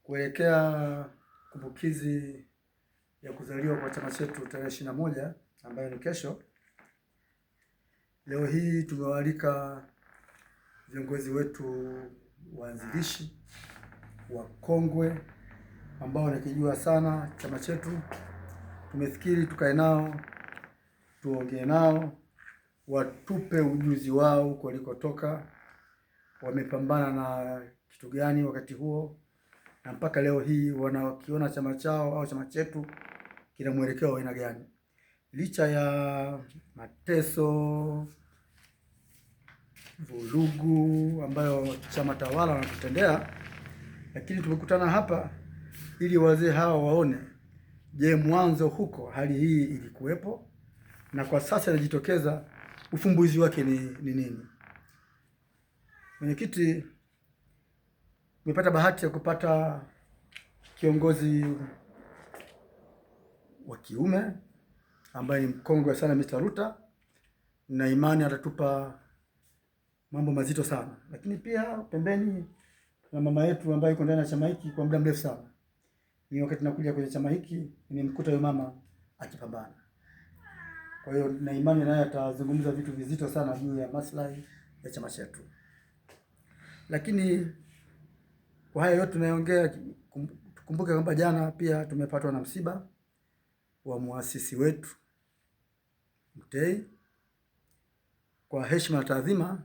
Kuelekea kumbukizi ya kuzaliwa kwa chama chetu tarehe 21 ambayo ni kesho. Leo hii tumewaalika viongozi wetu waanzilishi wakongwe ambao wanakijua sana chama chetu. Tumefikiri tukae nao, tuongee nao, watupe ujuzi wao walikotoka, wamepambana na kitu gani wakati huo na mpaka leo hii wanakiona chama chao au chama chetu kina mwelekeo wa aina gani, licha ya mateso, vurugu ambayo chama tawala wanatutendea, lakini tumekutana hapa ili wazee hawa waone, je, mwanzo huko hali hii ilikuwepo na kwa sasa inajitokeza, ufumbuzi wake ni nini? Mwenyekiti, nimepata bahati ya kupata kiongozi wa kiume ambaye ni mkongwe sana Mr. Ruta, na imani atatupa mambo mazito sana, lakini pia pembeni na mama yetu ambaye yuko ndani ya chama hiki kwa muda mrefu sana. Ni wakati nakuja kwenye chama hiki nimemkuta huyo mama akipambana. Kwa hiyo na imani naye atazungumza vitu vizito sana juu ya maslahi ya chama chetu. Lakini kwa haya yote tunayoongea, tukumbuke kwamba jana pia tumepatwa na msiba wa muasisi wetu Mtei. Kwa heshima na taadhima,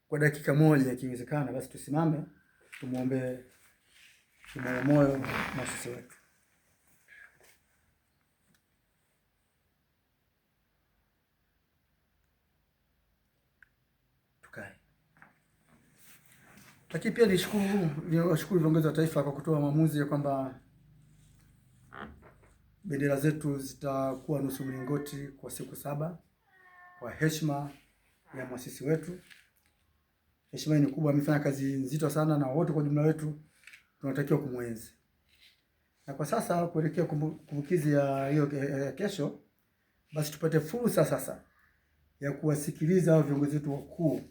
kwa dakika moja ikiwezekana, basi tusimame tumuombe kimoyomoyo muasisi wetu. Tukae. Lakini pia niwashukuru viongozi wa taifa kwa kutoa maamuzi ya kwamba bendera zetu zitakuwa nusu mlingoti kwa siku 7 kwa heshima ya muasisi wetu. Heshima ni kubwa, amefanya kazi nzito sana na wote kwa jumla wetu tunatakiwa kumwenzi. Na kwa sasa kuelekea kumbukizi ya hiyo ya kesho, basi tupate fursa sasa ya kuwasikiliza hao viongozi wetu wakuu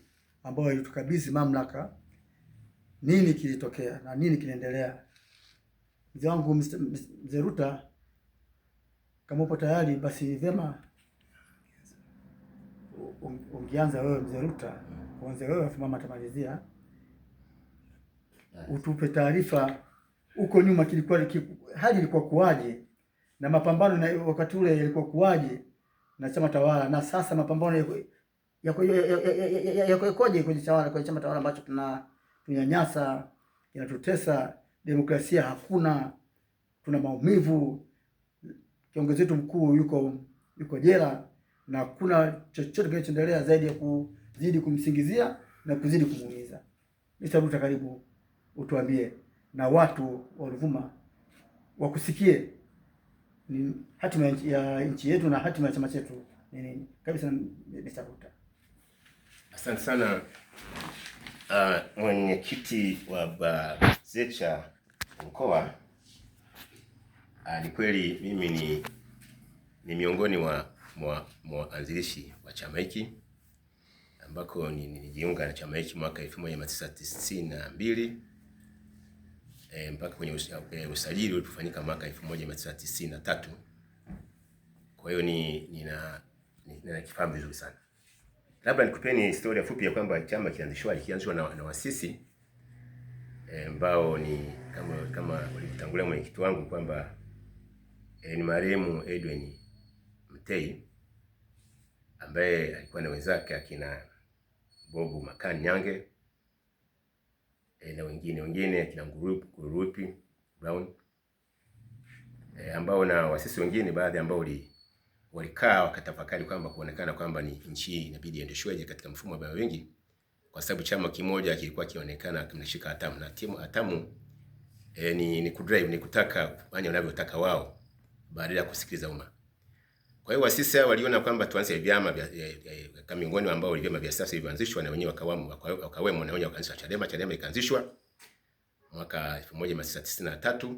ambao walitukabidhi mamlaka, nini kilitokea na nini kinaendelea. Mzee wangu Mzee Ruta, kama upo tayari basi vyema ungeanza wewe Mzee Ruta, uanze wewe afu mama atamalizia. Utupe taarifa huko nyuma hali ilikuwa kuwaje na mapambano na wakati ule yalikuwa kuwaje na chama tawala, na sasa mapambano yakoje kwenye chama tawala ambacho tunanyanyasa, kinatutesa, demokrasia hakuna, tuna maumivu, kiongozi wetu mkuu yuko jela na hakuna chochote kinachoendelea zaidi ya kuzidi kumsingizia na kuzidi kumuumiza. Mr. Ruta, karibu utuambie na watu wa Ruvuma wakusikie ni hatima ya nchi yetu na hatima ya chama chetu ni nini. Kabisa Mr. Ruta. Asante sana mwenyekiti wa BAZECHA mkoa. Ni kweli mimi ni miongoni mwa waanzilishi wa chama hiki, ambako nilijiunga na chama hiki mwaka 1992 mpaka kwenye usajili ulipofanyika mwaka 1993. Kwa hiyo nina kifahamu vizuri sana. Labda nikupeni historia fupi ya kwamba chama kilianzishwa na wasisi ambao ni kama walivyotangulia mwenyekiti wangu kwamba ni marehemu Edwin Mtei ambaye alikuwa na wenzake akina Bobu Makani Nyange na wengine akina Ngurupi Brown ambao na wasisi wengine baadhi ambao walikaa wakatafakari kwamba kuonekana kwamba ni nchi hii inabidi iendeshweje katika mfumo wa vyama vingi, kwa sababu chama kimoja kilikuwa kionekana kimeshika hatamu na timu hatamu ni kudrive, ni kutaka kufanya wanavyotaka wao badala ya kusikiliza umma. Kwa hiyo wasisi hao waliona kwamba tuanze vyama vya kama miongoni ambao vyama vya siasa vilivyoanzishwa na wenyewe wakawemo na wenyewe wakaanzisha Chadema. Chadema ikaanzishwa mwaka 1993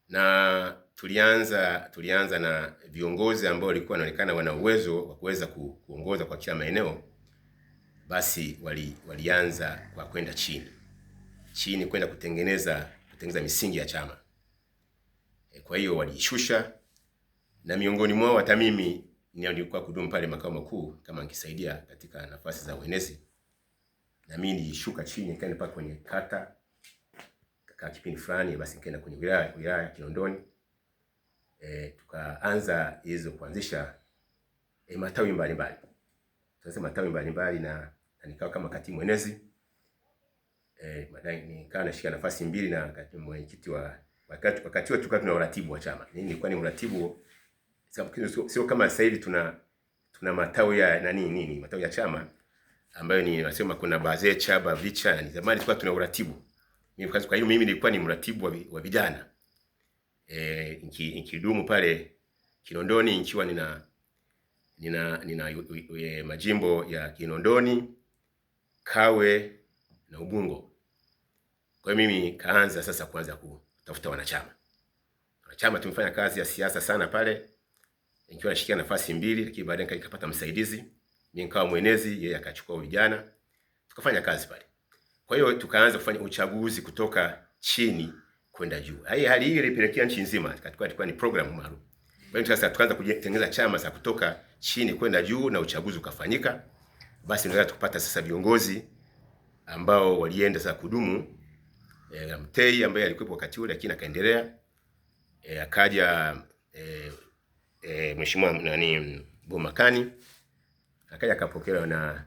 na tulianza na viongozi ambao walikuwa wanaonekana wana uwezo wa kuweza kuongoza kwa kila maeneo. Basi walianza kwa kwenda chini. chini kwenda kutengeneza misingi ya chama. Kwa hiyo waliishusha, na miongoni mwao hata mimi nilikuwa kudumu pale makao makuu kama nikisaidia katika nafasi za uenezi, na mimi nilishuka chini nikaenda mpaka kwenye kata kwa kipindi fulani, basi nikaenda kwenye wilaya ya Kinondoni. Tukaanza hizo kuanzisha matawi mbalimbali. Tunasema matawi mbalimbali na nikawa kama katibu mwenezi. Baadaye nikawa nashika nafasi mbili na katibu mwenyekiti wa wakati huo tulikuwa tuna uratibu wa chama. Mimi nilikuwa ni mratibu, sio kama sasa hivi tuna matawi ya nani nini, matawi ya chama ambayo ni nasema kuna Bazecha, Bavicha, ni zamani tulikuwa tuna uratibu. Mimi kwa hiyo mimi nilikuwa ni mratibu wa vijana. Nikidumu pale Kinondoni nikiwa nina majimbo ya Kinondoni, Kawe na Ubungo. Kwa hiyo mimi kaanza sasa kuanza kutafuta wanachama. Wanachama tumefanya kazi ya siasa sana pale. Nikiwa nashikia nafasi mbili, lakini baadaye nikapata msaidizi. Mimi nikawa mwenezi, yeye akachukua vijana. Tukafanya kazi pale. Kwa hiyo tukaanza kufanya uchaguzi kutoka chini kwenda juu. Hali hii ilipelekea nchi nzima, ilikuwa ni program maalum. Kwa hiyo sasa tukaanza kutengeneza chama za kutoka chini kwenda juu na uchaguzi ukafanyika. Basi ndio tukapata sasa viongozi ambao walienda sasa kudumu. Mtei ambaye alikuwepo wakati ule lakini akaendelea. Akaja mheshimiwa nani Bomakani akaja akapokelewa na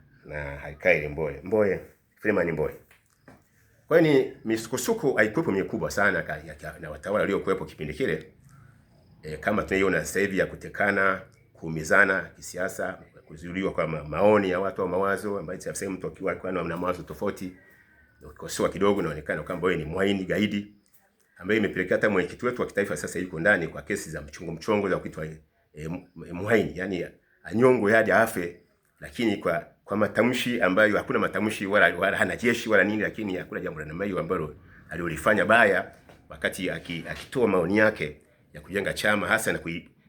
Harikaile Mbowe, Freeman Mbowe. Kwa hiyo ni misukosuko haikuwepo mikubwa sana na watawala waliokuwepo kipindi kile. Kama tunaiona sasa hivi ya kutekana, kuumizana kisiasa, kuzuiliwa kwa maoni ya watu au mawazo, ambayo sasa mtu akiwa na mawazo tofauti ukikosoa kidogo inaonekana kwamba wewe ni mwaini, gaidi, ambayo imepelekea hata mwenyekiti wetu wa kitaifa sasa yuko ndani kwa kesi za mchongo za kuitwa mwaini, yani anyongwe hadi afe, lakini kwa matamshi ambayo hakuna matamshi wala hana jeshi wala nini, lakini hakuna jambo la namna hiyo ambalo alilofanya baya wakati akitoa maoni yake ya kujenga chama hasa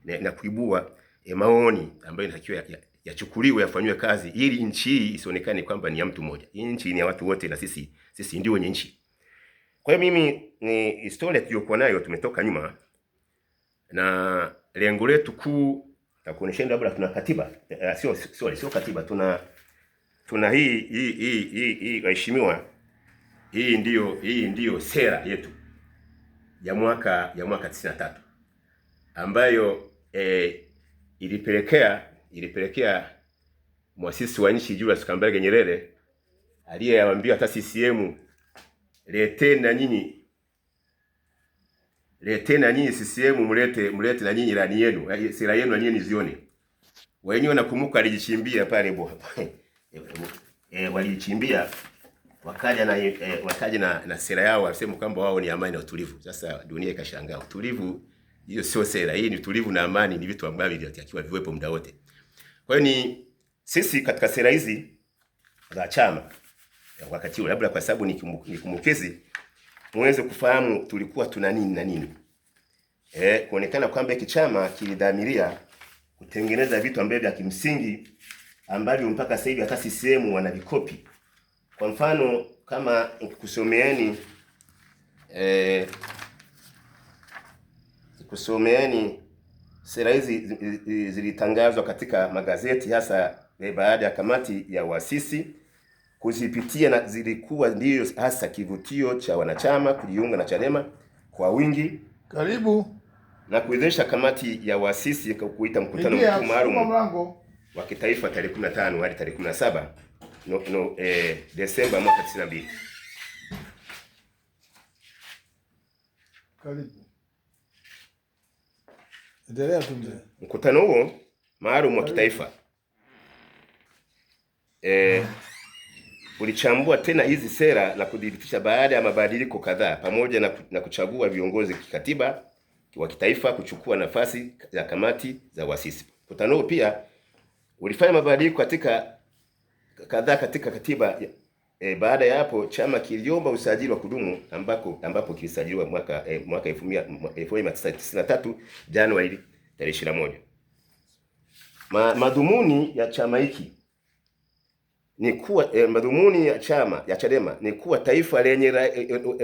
na kuibua maoni ambayo inatakiwa yachukuliwe yafanywe kazi ili nchi hii isionekane kwamba ni ya mtu mmoja. Hii nchi ni ya watu wote na sisi ndio wenye nchi. Kwa hiyo mimi ni historia tuliyokuwa nayo, tumetoka nyuma na lengo letu kuu na kuonyesha labda tuna katiba, sio katiba, tuna hii waheshimiwa, hii ndiyo sera yetu ya mwaka 93 ambayo ilipelekea mwasisi wa nchi Julius Kambarage Nyerere aliyewaambia hata CCM, leteni na nyinyi CCM, mlete na nyinyi ilani yenu, sera yenu na nyinyi nizione. Wenyewe nakumbuka alijichimbia pale walijichimbia wakaja na sera yao, wasema kwamba wao ni amani na utulivu. Sasa dunia ikashangaa, utulivu hiyo sio sera, hii ni utulivu na amani ni vitu ambavyo vinatakiwa viwepo muda wote. Kwa hiyo ni sisi katika sera hizi za chama wakati ule, labda kwa sababu nikumbukizi muweze kufahamu tulikuwa tuna nini na nini. Kuonekana kwamba hiki chama kilidhamiria kutengeneza vitu ambavyo vya kimsingi ambavyo mpaka sasa hivi hata CCM wanavikopi. Kwa mfano kama nikusomeeni sera hizi zilitangazwa katika magazeti hasa baada ya kamati ya waasisi kuzipitia, na zilikuwa ndiyo hasa kivutio cha wanachama kujiunga na Chadema kwa wingi. Karibu. Na kuwezesha kamati ya waasisi kuita mkutano mkuu maalum wa kitaifa tarehe 15 hadi tarehe 17 Desemba mwaka 92. Karibu. Endelea tu mzee. Mkutano huo maalum wa kitaifa ulichambua tena hizi sera na kudhibitisha baada ya mabadiliko kadhaa, pamoja na kuchagua viongozi kikatiba wa kitaifa kuchukua nafasi ya kamati za waasisi. Mkutano huo pia ulifanya mabadiliko katika kadhaa katika katiba. Baada ya hapo chama kiliomba usajili wa kudumu ambapo kilisajiliwa mwaka 1993 Januari tarehe 21. Madhumuni ya chama hiki ni kuwa madhumuni ya chama ya Chadema ni kuwa taifa lenye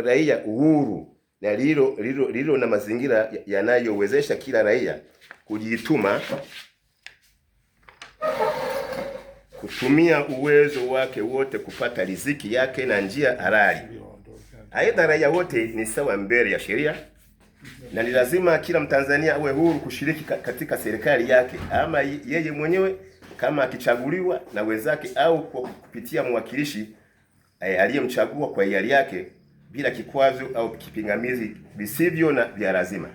raia uhuru na lililo na mazingira yanayowezesha kila raia kujituma, kutumia uwezo wake wote kupata riziki yake na njia halali. Aidha, raia wote ni sawa mbele ya sheria na ni lazima kila Mtanzania awe huru kushiriki katika serikali yake, ama yeye mwenyewe kama akichaguliwa na wenzake au kwa kupitia mwakilishi aliyemchagua kwa hiari yake bila kikwazo au kipingamizi visivyo na vya lazima.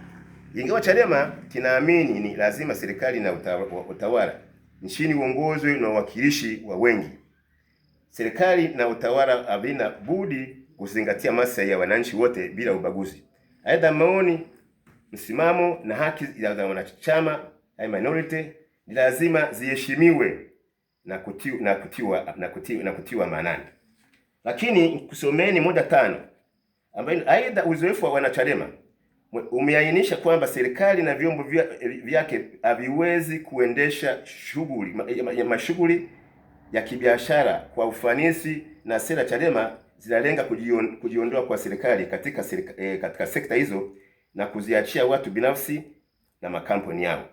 Ingawa Chadema kinaamini ni lazima serikali na utawala nchini uongozwe na wawakilishi wa wengi, serikali na utawala havina budi kuzingatia maslahi ya wananchi wote bila ubaguzi. Aidha, maoni, msimamo na haki za wanachama minority ni lazima ziheshimiwe na kutiwa maanani. Lakini kusomeni 1.5 ambayo aidha, uzoefu wa wanachadema umeainisha kwamba serikali na vyombo vyake haviwezi kuendesha shughuli mashughuli ya kibiashara kwa ufanisi, na sera Chadema zinalenga kujiondoa kwa serikali katika sekta hizo na kuziachia watu binafsi na makampuni yao.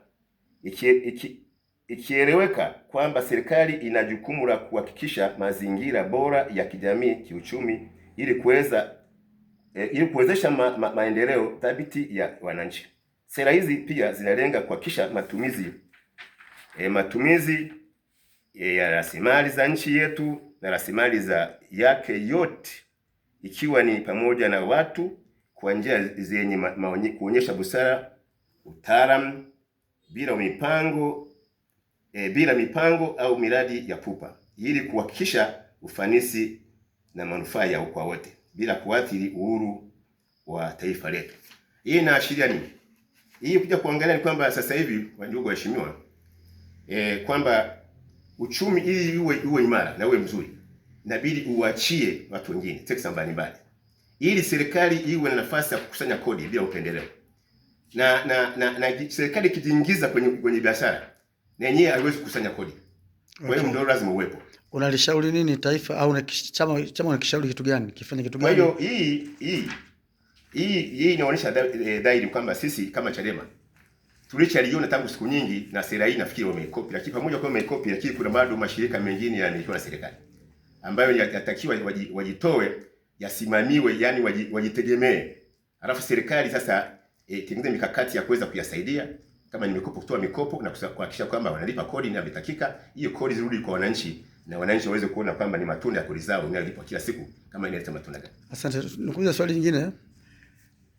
Ikieleweka kwamba serikali ina jukumu la kuhakikisha mazingira bora ya kijamii, kiuchumi ili kuwezesha maendeleo thabiti ya wananchi. Sera hizi pia zinalenga kuhakikisha matumizi ya rasilimali za nchi yetu na rasilimali za yake yote ikiwa ni pamoja na watu kwa njia zenye kuonyesha busara, utaalamu bila mipango au miradi ya pupa ili kuhakikisha ufanisi na manufaa ya kwa wote bila kuathiri uhuru wa taifa letu. Hii inaashiria nini? Hii kuja kuangalia ni kwamba sasa hivi, ndugu waheshimiwa, kwamba uchumi ili uwe imara na uwe mzuri inabidi uachie watu wengine sekta mbalimbali, ili serikali iwe na nafasi ya kukusanya kodi bila upendeleo. Na serikali ikijiingiza kwenye biashara na yenyewe haiwezi kukusanya kodi. Kwa hiyo ndio lazima uwepo. Unalishauri nini taifa au chama unakishauri kitu gani? Kifanye kitu Kwa gani? hiyo hii inaonyesha dhahiri kwamba sisi kama Chadema tulichaliona tangu siku nyingi, na sera hii nafikiri wameikopi, lakini pamoja kwa wameikopi, lakini kuna bado mashirika mengine yanamilikiwa na serikali ambayo yatakiwa wajitoe, yasimamiwe, yani wajitegemee, alafu serikali sasa tengeneze mikakati ya kuweza kuyasaidia, kama ni mikopo, kutoa mikopo na kuhakikisha kwamba wanalipa kodi inavyotakika, hiyo kodi zirudi kwa wananchi na wananchi waweze kuona kwamba ni matunda ya kodi zao inayolipwa kila siku, kama inaleta matunda gani. Asante. Nikuuliza swali lingine.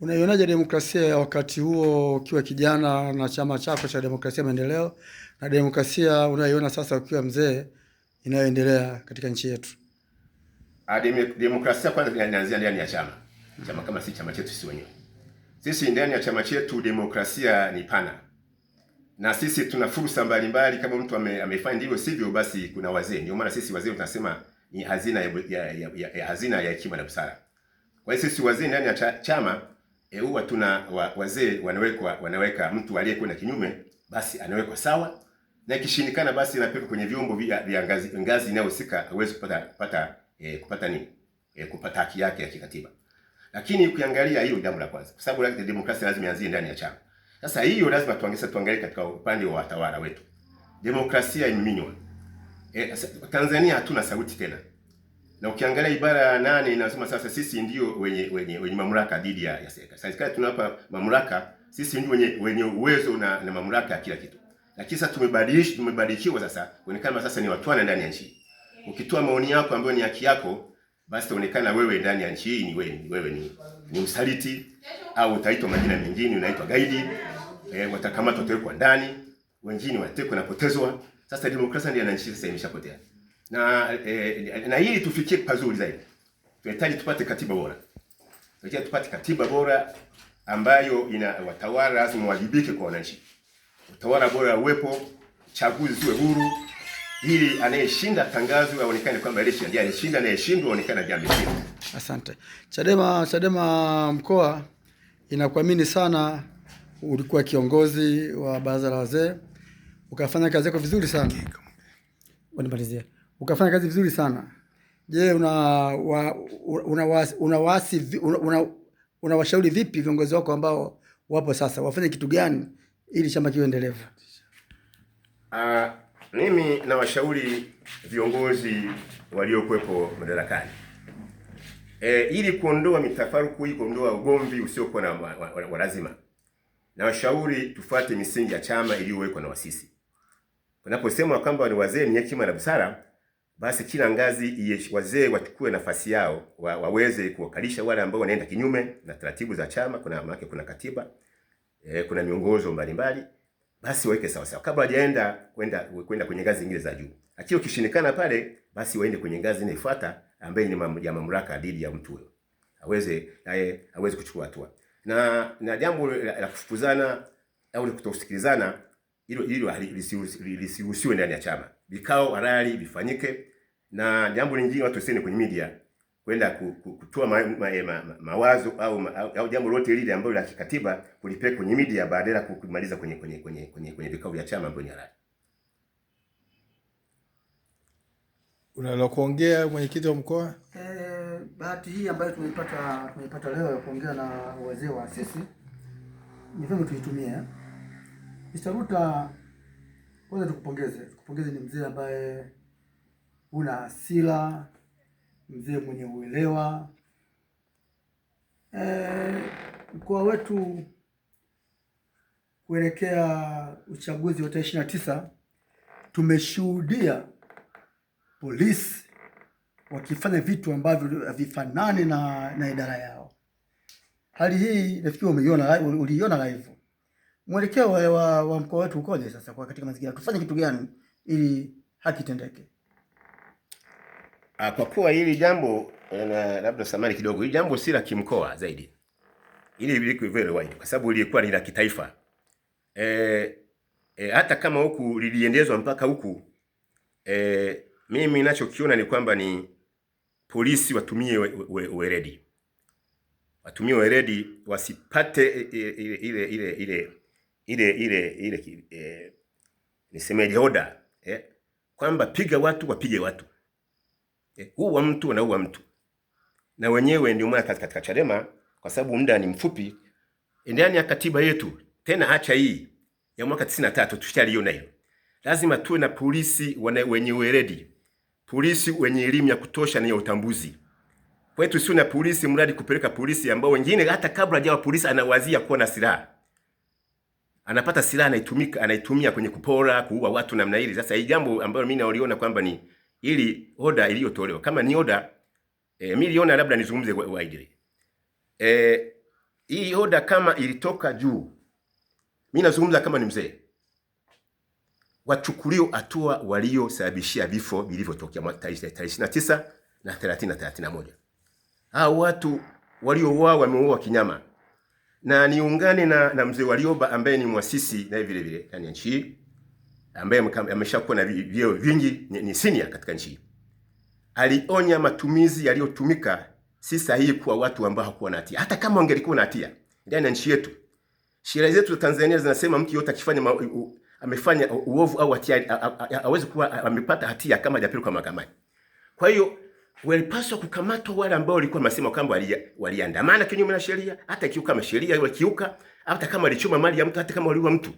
Unaionaje demokrasia ya wakati huo ukiwa kijana na chama chako cha Demokrasia Maendeleo na demokrasia unayoiona sasa ukiwa mzee inayoendelea katika nchi yetu? Demokrasia kwanza inaanzia ndani ya chama. Chama kama si chama chetu sisi wenyewe. Sisi ndani ya chama chetu demokrasia ni pana. Na sisi tuna fursa mbalimbali, kama mtu amefanya ndivyo sivyo, basi kuna wazee. Ndio maana sisi wazee tunasema ni hazina ya hazina ya hekima na busara. Kwa hiyo sisi wazee ndani ya chama huwa tuna wazee wanaweka mtu aliyekuwa na kinyume, basi anawekwa sawa, na ikishindikana basi inapelekwa kwenye vyombo vya ngazi inayohusika aweze kupata nini? Kupata haki yake ya kikatiba. Lakini ukiangalia hiyo jambo la kwanza, kwa sababu demokrasia lazima ianzie ndani ya chama. Sasa hiyo lazima tuangalie katika upande wa watawala wetu. Demokrasia imeminywa. Tanzania hatuna sauti tena. Na ukiangalia ibara ya 8 inasema sasa sisi ndio wenye mamlaka dhidi ya serikali. Serikali tunawapa mamlaka, sisi ndio wenye uwezo na mamlaka ya kila kitu. Lakini sasa tumebadilishiwa sasa kuonekana sasa ni watwana ndani ya nchi. Ukitoa maoni yako ambayo ni haki yako, basi utaonekana wewe ndani ya nchi hii ni wewe ni msaliti au utaitwa majina mengine, unaitwa gaidi. Watakamatwa, watawekwa ndani, wengine watekwa na potezwa. Sasa demokrasia ndani ya nchi sasa imeshapotea. Na ili tufikie pazuri zaidi, tunahitaji tupate katiba bora. Tunahitaji tupate katiba bora ambayo ina watawala lazima wajibike kwa wananchi. Utawala bora uwepo, chaguzi ziwe huru, ili anayeshinda tangazo aonekane kwamba aliyeshinda ndiye alishinda, anayeshindwa aonekane ndiye ameshinda. Asante. Chadema mkoa inakuamini sana. Ulikuwa kiongozi wa baraza la wazee, ukafanya kazi yako vizuri sana. Wanimalizie. Ukafanya kazi vizuri sana. Je, unawashauri vipi viongozi wako ambao wapo sasa wafanye kitu gani ili chama kiwe endelevu? Mimi nawashauri viongozi waliokuwepo madarakani ili kuondoa mitafaruku, ili kuondoa ugomvi usiokuwa na wa lazima, nawashauri tufuate misingi ya chama iliyowekwa na wasisi. Unaposema kwamba ni wazee ni hekima na busara, basi kila ngazi wazee wachukue nafasi yao, waweze kuwakalisha wale ambao wanaenda kinyume na taratibu za chama. Kuna maana, kuna katiba, kuna miongozo mbalimbali, basi waweke sawa sawa kabla hajaenda kwenda kwenye ngazi zingine za juu. Akiwa kishindikana pale, basi waende kwenye ngazi inayofuata ambayo ni ya mamlaka dhidi ya mtu huyo, aweze naye aweze kuchukua hatua. Na jambo la kufukuzana au kutosikilizana, hilo lisiruhusiwe ndani ya chama. Vikao halali vifanyike. Na jambo lingine, watu wasiende kwenye media kwenda kutoa mawazo au jambo lolote lile ambalo la kikatiba kulipeleka kwenye media badala kumaliza kwenye vikao vya chama ambavyo ni halali. Una kuongea mwenyekiti wa mkoa? Bahati hii ambayo tumeipata leo ya kuongea na wazee wa asisi ni vyema tuitumie. Mr. Ruta, kwanza tukupongeze. Tukupongeze, ni mzee ambaye una hasira, mzee mwenye uelewa. Mkoa wetu kuelekea uchaguzi wa tarehe 29 tumeshuhudia polisi wakifanya vitu ambavyo havifanani na idara yao. Hali hii nafikiri uliiona live. Mwelekeo wa mkoa wetu ukoje sasa kwa katika mazingira? Tufanye kitu gani ili haki itendeke? Kwa kuwa hili jambo na labda samani kidogo, hili jambo si la kimkoa zaidi, hili liko very wide, kwa sababu lilikuwa ni la kitaifa. Hata kama huku liliendezwa mpaka huku, mimi ninachokiona ni kwamba ni polisi watumie weledi, watumie weledi, wasipate ile nisemeje, oda kwamba piga watu wapige watu, uwa mtu wanaua mtu. Na wenyewe ndio maana katika Chadema, kwa sababu muda ni mfupi, ndani ya katiba yetu tena, acha hii ya mwaka 93 tushaliona hiyo, lazima tuwe na polisi wenye weledi, polisi wenye elimu ya kutosha na ya utambuzi. Kwetu sio na polisi mradi kupeleka polisi ambao wengine hata kabla hajawa polisi anawazia kuwa na silaha, anapata silaha anaitumia kwenye kupora, kuua watu namna hili. Sasa hii jambo ambalo mimi naoliona kwamba ni ili oda iliyotolewa kama ni oda, mimi niliona labda nizungumze widely. Hii oda kama ilitoka juu, mimi nazungumza kama ni mzee, wachukuliwe hatua waliosababishia vifo vilivyotokea tarehe 29 na 30 na 31. Hao watu waliouawa wameuawa kinyama. Na niungane na mzee Warioba ambaye ni mwasisi na vile vile ndani ya nchi, ambaye ameshakuwa na vyeo vingi, ni senior katika nchi. Alionya matumizi yaliyotumika si sahihi kwa watu ambao hawakuwa na hatia. Hata kama wangelikuwa na hatia ndani ya nchi yetu, sheria zetu za Tanzania zinasema mtu yote akifanya amefanya uovu au hatia hawezi kuwa amepata hatia kama hajapelekwa mahakamani. Kwa hiyo walipaswa kukamatwa wale ambao walikuwa wanasema kwamba waliandamana kinyume na sheria, hata ikiuka kama sheria walikiuka, hata kama walichoma mali ya mtu, hata kama waliua mtu.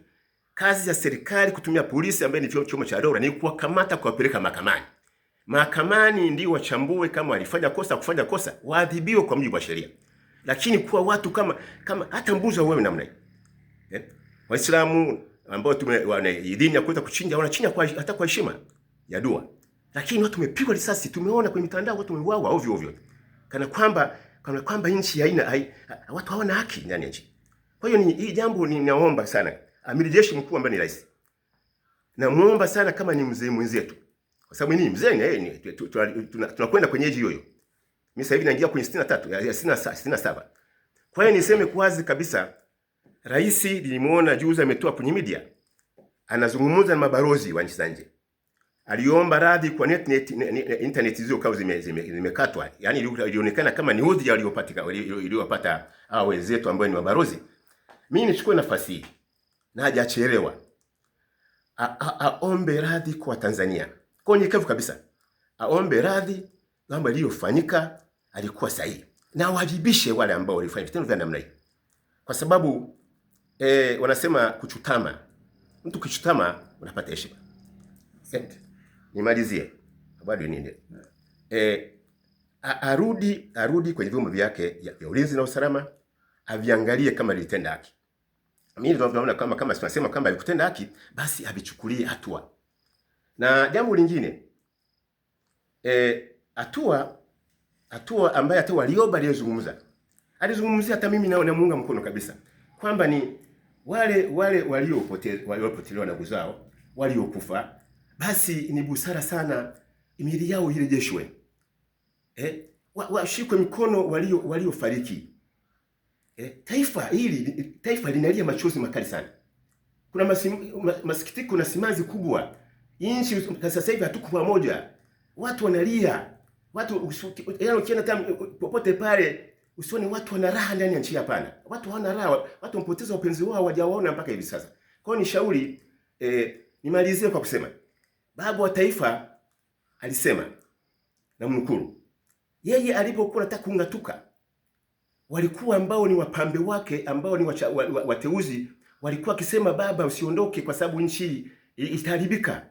Kazi ya serikali kutumia polisi ambaye ni chombo cha dola ni kuwakamata, kuwapeleka mahakamani. Mahakamani ndio wachambue kama walifanya kosa, kufanya kosa, waadhibiwe kwa mujibu wa sheria. Lakini kwa watu kama hata mbuzi wewe namna hiyo. Waislamu ambao wana idhini ya kuweza kuchinja, wanachinja hata kwa heshima ya dua. Lakini watu wamepigwa risasi, tumeona kwenye mitandao watu wameuawa ovyo ovyo. Kana kwamba nchi haina, watu hawana haki ndani ya nchi. Kwa hiyo hii jambo ninaomba sana Amiri Jeshi Mkuu ambaye ni rais, namuomba sana kama ni mzee mwenzetu, kwa sababu ni mzee tunakwenda kwenye age hiyo hiyo. Mimi sasa hivi naingia kwenye 63, 67. Kwa hiyo niseme kwa wazi kabisa, rais nilimuona juzi ametoa kwenye media anazungumza na mabalozi wa nchi za nje. Aliomba radhi kwa internet zilizokuwa zimekatwa. Yaani ilionekana kama ni udhi iliyopata hao wenzetu ambao ni mabalozi. Mimi nichukue nafasi hii na hajachelewa, aombe radhi kwa Tanzania kwa unyenyekevu kabisa. Aombe radhi kwamba lililofanyika alikuwa sahihi, na awajibishe wale ambao walifanya vitendo vya namna hii, kwa sababu wanasema kuchutama, mtu kuchutama unapata heshima. Nimalizie bado niende arudi kwenye vyombo vyake vya ulinzi na usalama, aviangalie kama lilitenda haki. Mimi tunaona kama tunasema kwamba alikutenda haki, basi avichukulie hatua. Na jambo lingine hatua ambaye hata Warioba aliyozungumza, alizungumzia hata mimi nao namuunga mkono kabisa kwamba ni wale waliopotelewa na ndugu zao waliokufa, basi ni busara sana miili yao irejeshwe. Washikwe mikono waliofariki. Taifa hili, taifa linalia machozi makali sana. Kuna masikitiko na simanzi kubwa. Nchi sasa hivi hatuko pamoja. Watu wanalia. Watu yaani ukienda popote pale usione watu wana raha ndani ya nchi, hapana. Watu hawana raha, watu wamepoteza wapenzi wao hawajawaona mpaka hivi sasa. Kwa hiyo nishauri, nimalizie kwa kusema baba wa taifa alisema, na mnukuru, yeye alipokuwa anataka kung'atuka, walikuwa ambao ni wapambe wake ambao ni wateuzi walikuwa wakisema baba usiondoke kwa sababu nchi itaharibika.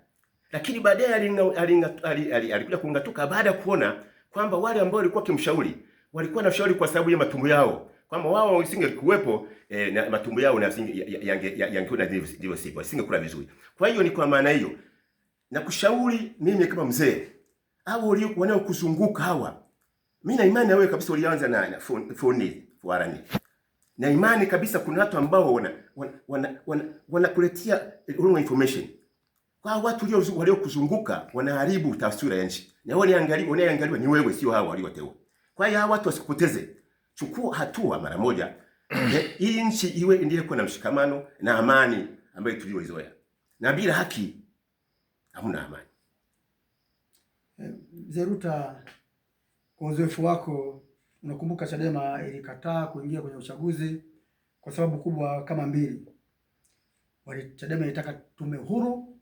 Lakini baadaye alikuja kung'atuka baada ya kuona kwamba wale ambao walikuwa kimshauri walikuwa na shauri kwa sababu ya matumbo yao, kwamba wao wasingekuwepo na matumbo yao yangekuwa ndivyo sivyo, wasingekula vizuri. Kwa hiyo ni kwa maana hiyo na kushauri mimi kama mzee au wanaokuzunguka hawa, mimi na imani na wewe kabisa ulianza na phone fuarani, na imani kabisa kuna watu ambao wanakuletea wrong information. Kwa watu waliokuzunguka wanaharibu taswira ya nchi, na wewe unayeangaliwa ni wewe, sio hao walioteua. Kwa hiyo hawa watu wasikupoteze, chukua hatua mara moja hii nchi iwe endelee kuwa na mshikamano na amani ambayo tuliyoizoea, na bila haki hamna amani. Mzee Ruta, kwa uzoefu wako, unakumbuka Chadema ilikataa kuingia kwenye uchaguzi kwa sababu kubwa kama mbili. Chadema ilitaka tume huru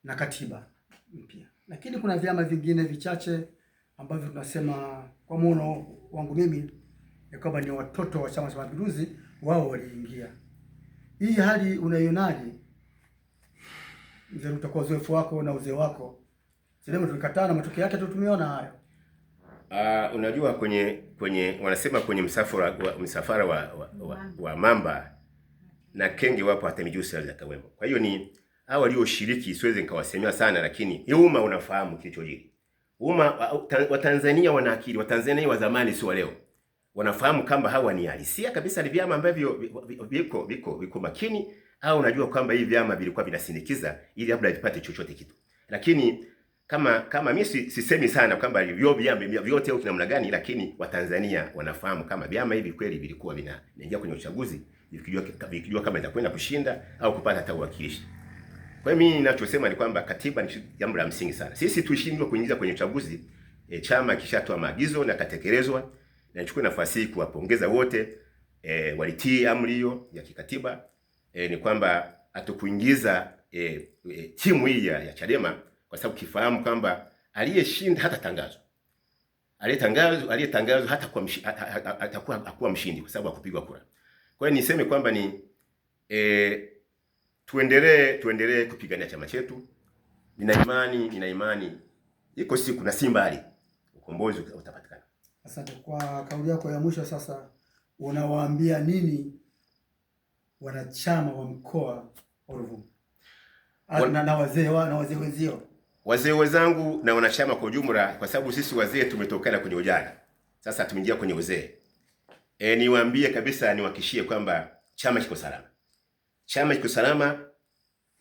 na katiba mpya, lakini kuna vyama vingine vichache ambavyo tunasema kwa muono wangu mimi ni kwamba ni watoto wa Chama cha Mapinduzi, wao waliingia. Hii hali unaionaje Mzee Ruta, kwa uzoefu wako na uzee wako? Chadema tulikataa na matokeo yake tumeona hayo. Unajua kwenye wanasema kwenye msafara wa mamba na kenge wapo hata mijusi kawemo. Kwa hiyo ni hao walioshiriki siwezi nikawasemea sana, lakini umma unafahamu kilichojiri. Umma wa Tanzania wana akili, wa Tanzania wa zamani sio leo. Wanafahamu kwamba hawa ni halisia kabisa, ni vyama ambavyo viko makini, au unajua kwamba hivi vyama vilikuwa vinasindikiza ili labda vipate chochote kitu. Lakini kama mimi sisemi sana kwamba vyama vyote au namna gani, lakini Watanzania wanafahamu kama vyama hivi kweli vilikuwa vinaingia kwenye uchaguzi vikijua kama itakwenda kushinda au kupata hata uwakilishi. Kwa hiyo mimi ninachosema ni kwamba katiba ni jambo la msingi sana. Sisi tushindwe kuingiza kwenye uchaguzi, chama kishatoa maagizo na katekelezwa, na nichukue nafasi hii kuwapongeza wote walitii amri hiyo ya kikatiba. Ni kwamba hatukuingiza timu hii ya Chadema kwa sababu kifahamu kwamba aliyeshinda hata tangazo, aliyetangazwa hata atakuwa hakuwa mshindi kwa sababu hakupigwa kura. Kwa hiyo niseme kwamba ni tuendelee kupigania chama chetu. Nina imani iko siku na si mbali ukombozi utapatikana. Asante kwa kauli yako ya mwisho. Sasa unawaambia nini wanachama wa mkoa wa Ruvuma na wazee na wazee wenzio? Wazee wenzangu na wanachama kwa ujumla, kwa sababu sisi wazee tumetokana kwenye ujana, sasa tumeingia kwenye uzee. Niwaambie kabisa, niwahakikishie kwamba chama kiko salama. Chama kiko salama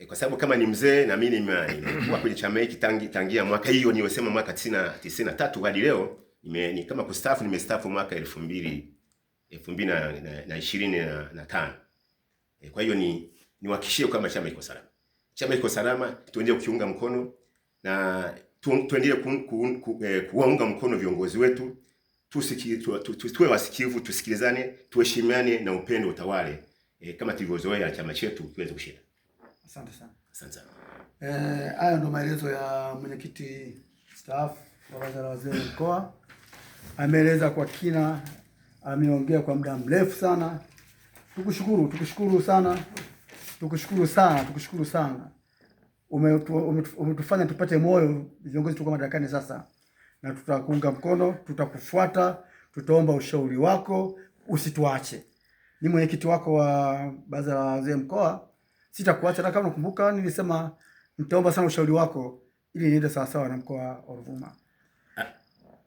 kwa sababu kama ni mzee na mimi nimekuwa kwenye chama hiki tangia mwaka hiyo niliyosema mwaka 93 hadi leo, ni kama kustaafu, nimestaafu mwaka 2025. Kwa hiyo niwahakikishie kwamba chama kiko salama. Chama kiko salama, tuendelee kukiunga mkono na tuendelee kuwaunga mkono viongozi wetu. Tuwe wasikivu, tusikilizane, tuheshimiane na upendo utawale, kama tulivyozoea chama chetu kiweze kushinda. Asante sana. Asante sana. Hayo ndo maelezo ya mwenyekiti mstaafu wa Baraza la Wazee mkoa, ameeleza kwa kina, ameongea kwa muda mrefu sana. Tukushukuru, tukushukuru sana, tukushukuru sana, tukushukuru sana. Umetufanya tupate moyo viongozi tuko madarakani sasa, na tutakuunga mkono, tutakufuata, tutaomba ushauri wako, usituache. Ni mwenyekiti wako wa Baraza la Wazee mkoa, sitakuacha. Na kama unakumbuka, nilisema nitaomba sana ushauri wako ili niende sawasawa na mkoa wa Ruvuma.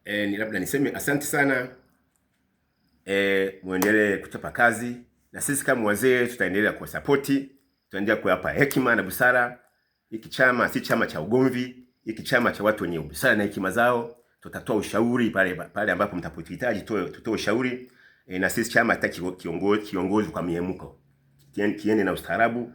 Ni labda niseme asante sana. Muendelee kuchapa kazi na sisi kama wazee tutaendelea kuwasapoti, tutaendelea kuwapa hekima na busara. Hiki chama si chama cha ugomvi, hiki chama cha watu wenye busara na hekima zao. Tutatoa ushauri pale pale ambapo mtapohitaji tutoe ushauri. Na sisi chama hataki kiongozi kwa miemko, kiende na ustaarabu,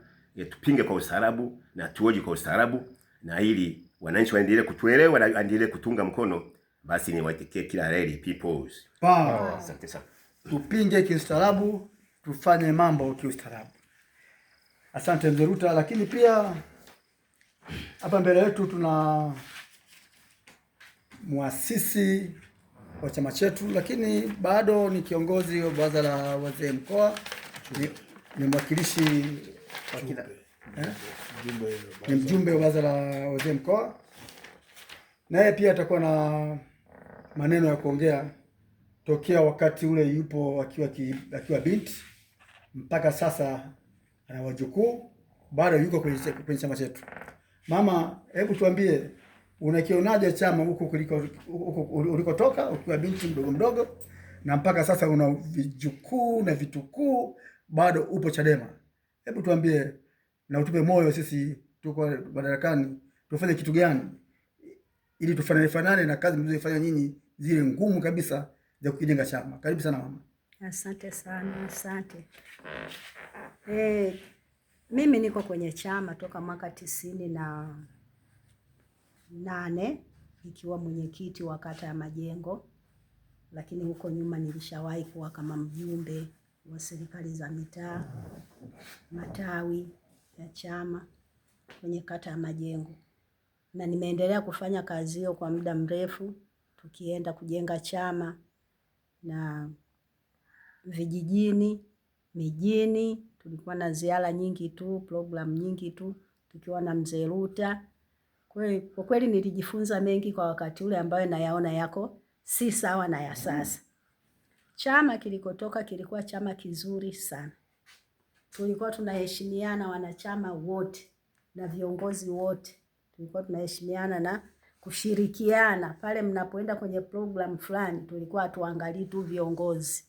tupinge kwa ustaarabu na tuoje kwa ustaarabu, na ili wananchi waendelee kutuelewa na waendelee kutunga mkono. Basi niwatakie kila heri peoples. Power. Asante sana. Tupinge kiustaarabu, tufanye mambo kiustaarabu. Asante Mzee Ruta. Lakini pia hapa mbele yetu tuna muasisi wa chama chetu, lakini bado ni kiongozi wa Baraza la Wazee mkoa, ni mwakilishi wa kila ni mjumbe wa Baraza la Wazee mkoa, naye pia atakuwa na maneno ya kuongea tokea wakati ule yupo akiwa binti mpaka sasa ana wajukuu, bado yuko kwenye chama chetu. Mama, hebu tuambie unakionaje chama huko ulikotoka ukiwa binti mdogo mdogo na mpaka sasa una vijukuu na vitukuu, bado upo Chadema. Hebu tuambie na utupe moyo, sisi tuko madarakani, tufanye kitu gani ili tufanane fanane na kazi mlizofanya nyinyi zile ngumu kabisa za kukijenga chama. Karibu sana mama. Asante sana, asante. Mimi niko kwenye chama toka mwaka 98 nikiwa mwenyekiti wa kata ya Majengo, lakini huko nyuma nilishawahi kuwa kama mjumbe wa serikali za mitaa, matawi ya chama kwenye kata ya Majengo, na nimeendelea kufanya kazi hiyo kwa muda mrefu, tukienda kujenga chama na vijijini, mijini. Tulikuwa na ziara nyingi tu, program nyingi tu, tukiwa na Mzee Ruta. Kwa kweli nilijifunza mengi kwa wakati ule ambayo nayaona yako si sawa na ya sasa. Chama kilikotoka kilikuwa chama kizuri sana. Tulikuwa tunaheshimiana wanachama wote na viongozi wote. Tulikuwa tunaheshimiana na kushirikiana. Pale mnapoenda kwenye program fulani, tulikuwa hatuangalii tu viongozi.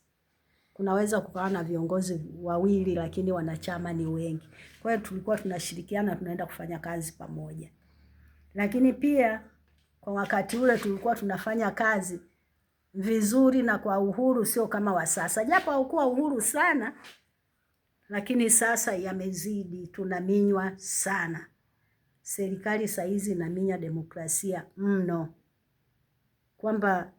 Kunaweza kukawa na viongozi wawili lakini wanachama ni wengi. Kwa hiyo tulikuwa tunashirikiana, tunaenda kufanya kazi pamoja. Lakini pia kwa wakati ule tulikuwa tunafanya kazi vizuri na kwa uhuru, sio kama wa sasa. Japo haukuwa uhuru sana, lakini sasa yamezidi, tunaminywa sana. Serikali saa hizi inaminya demokrasia mno. Kwamba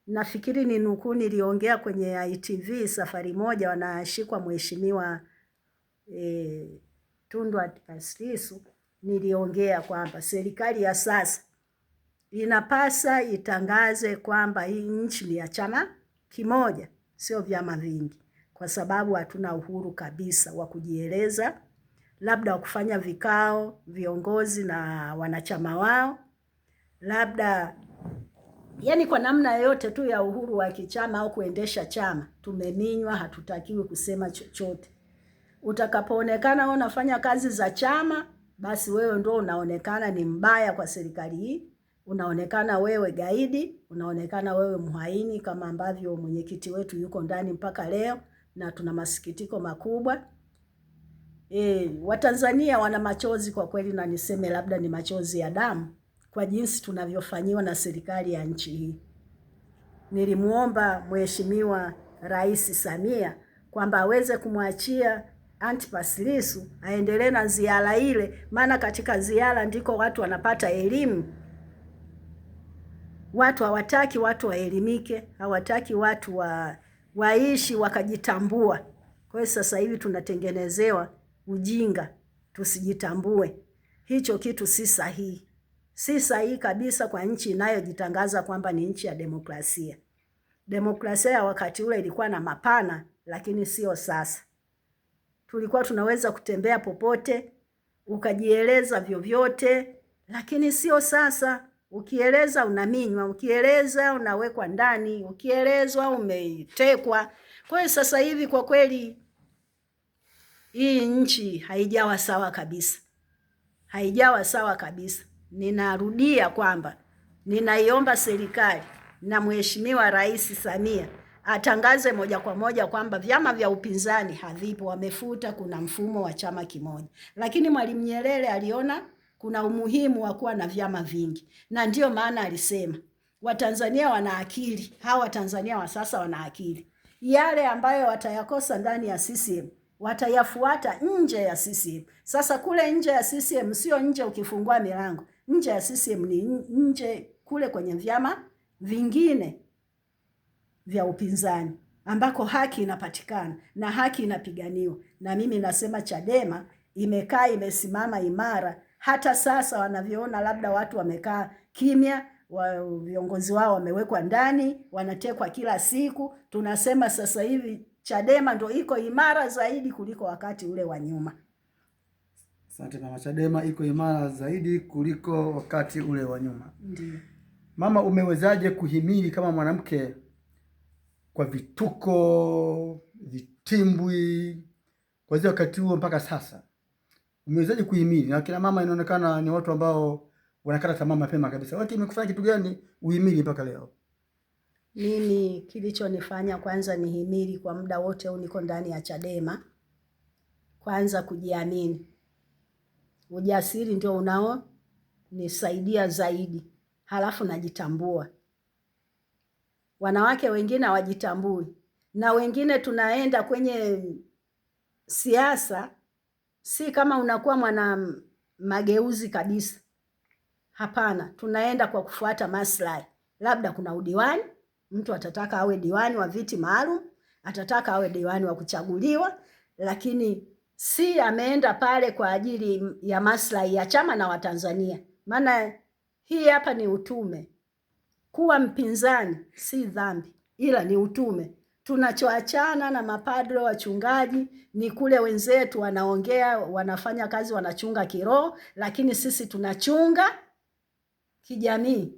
nafikiri ni nukuu niliongea kwenye ITV safari moja, wanashikwa mheshimiwa Tundu Antipas Lissu, niliongea kwamba serikali ya sasa inapasa itangaze kwamba hii nchi ni ya chama kimoja, sio vyama vingi, kwa sababu hatuna uhuru kabisa wa kujieleza, labda wa kufanya vikao viongozi na wanachama wao, labda yani kwa namna yoyote tu ya uhuru wa kichama au kuendesha chama. Tumeminywa, hatutakiwi kusema chochote. Utakapoonekana wewe unafanya kazi za chama, basi wewe ndio unaonekana ni mbaya kwa serikali hii, unaonekana wewe gaidi, unaonekana wewe mhaini, kama ambavyo mwenyekiti wetu yuko ndani mpaka leo, na tuna masikitiko makubwa. Watanzania wana machozi kwa kweli, na niseme labda ni machozi ya damu kwa jinsi tunavyofanyiwa na serikali ya nchi hii. Nilimuomba Mheshimiwa Rais Samia kwamba aweze kumwachia Antipas Lissu aendelee na ziara ile, maana katika ziara ndiko watu wanapata elimu. Watu hawataki watu waelimike, hawataki watu waishi wakajitambua. Kwa hiyo sasa hivi tunatengenezewa ujinga, tusijitambue. Hicho kitu si sahihi. Si sahihi kabisa kwa nchi inayojitangaza kwamba ni nchi ya demokrasia. Demokrasia ya wakati ule ilikuwa na mapana, lakini sio sasa. Tulikuwa tunaweza kutembea popote, ukajieleza vyovyote, lakini sio sasa. Ukieleza unaminywa, ukieleza unawekwa ndani, ukielezwa umetekwa. Kwa hiyo sasa hivi kwa kweli hii nchi haijawa sawa kabisa, haijawa sawa kabisa. Ninarudia kwamba ninaiomba serikali na Mheshimiwa Rais Samia atangaze moja kwa moja kwamba vyama vya upinzani havipo, wamefuta, kuna mfumo wa chama kimoja. Lakini Mwalimu Nyerere aliona kuna umuhimu wa kuwa na vyama vingi, na ndiyo maana alisema Watanzania wana akili, hawa Watanzania wa sasa wana akili. Yale ambayo watayakosa ndani ya CCM watayafuata nje ya CCM. Sasa kule nje ya CCM sio nje ukifungua milango, nje ya CCM ni nje kule kwenye vyama vingine vya upinzani ambako haki inapatikana na haki inapiganiwa. Na mimi nasema Chadema imekaa imesimama imara, hata sasa wanavyoona labda watu wamekaa kimya, viongozi wao wamewekwa ndani, wanatekwa kila siku. Tunasema sasa hivi Chadema ndo iko imara zaidi kuliko wakati ule wa nyuma. Asante mama, Chadema iko imara zaidi kuliko wakati ule wa nyuma. Ndiyo. Mama, umewezaje kuhimili kama mwanamke kwa vituko, vitimbwi kuanzia wakati huo mpaka sasa? Umewezaje kuhimili? Na kina mama inaonekana ni watu ambao wanakata tamaa mapema kabisa. Wewe imekufanya kitu gani uhimili mpaka leo? Mimi kilichonifanya kwanza nihimili kwa muda wote huu niko ndani ya Chadema, kwanza kujiamini. Ujasiri ndio unaonisaidia zaidi, halafu najitambua. Wanawake wengine hawajitambui, na wengine tunaenda kwenye siasa si kama unakuwa mwana mageuzi kabisa. Hapana, tunaenda kwa kufuata maslahi. Labda kuna udiwani, mtu atataka awe diwani wa viti maalum, atataka awe diwani wa kuchaguliwa, lakini si ameenda pale kwa ajili ya maslahi ya chama na Watanzania. Maana hii hapa ni utume. Kuwa mpinzani si dhambi, ila ni utume. Tunachoachana na mapadre wachungaji ni kule wenzetu wanaongea, wanafanya kazi, wanachunga kiroho, lakini sisi tunachunga kijamii,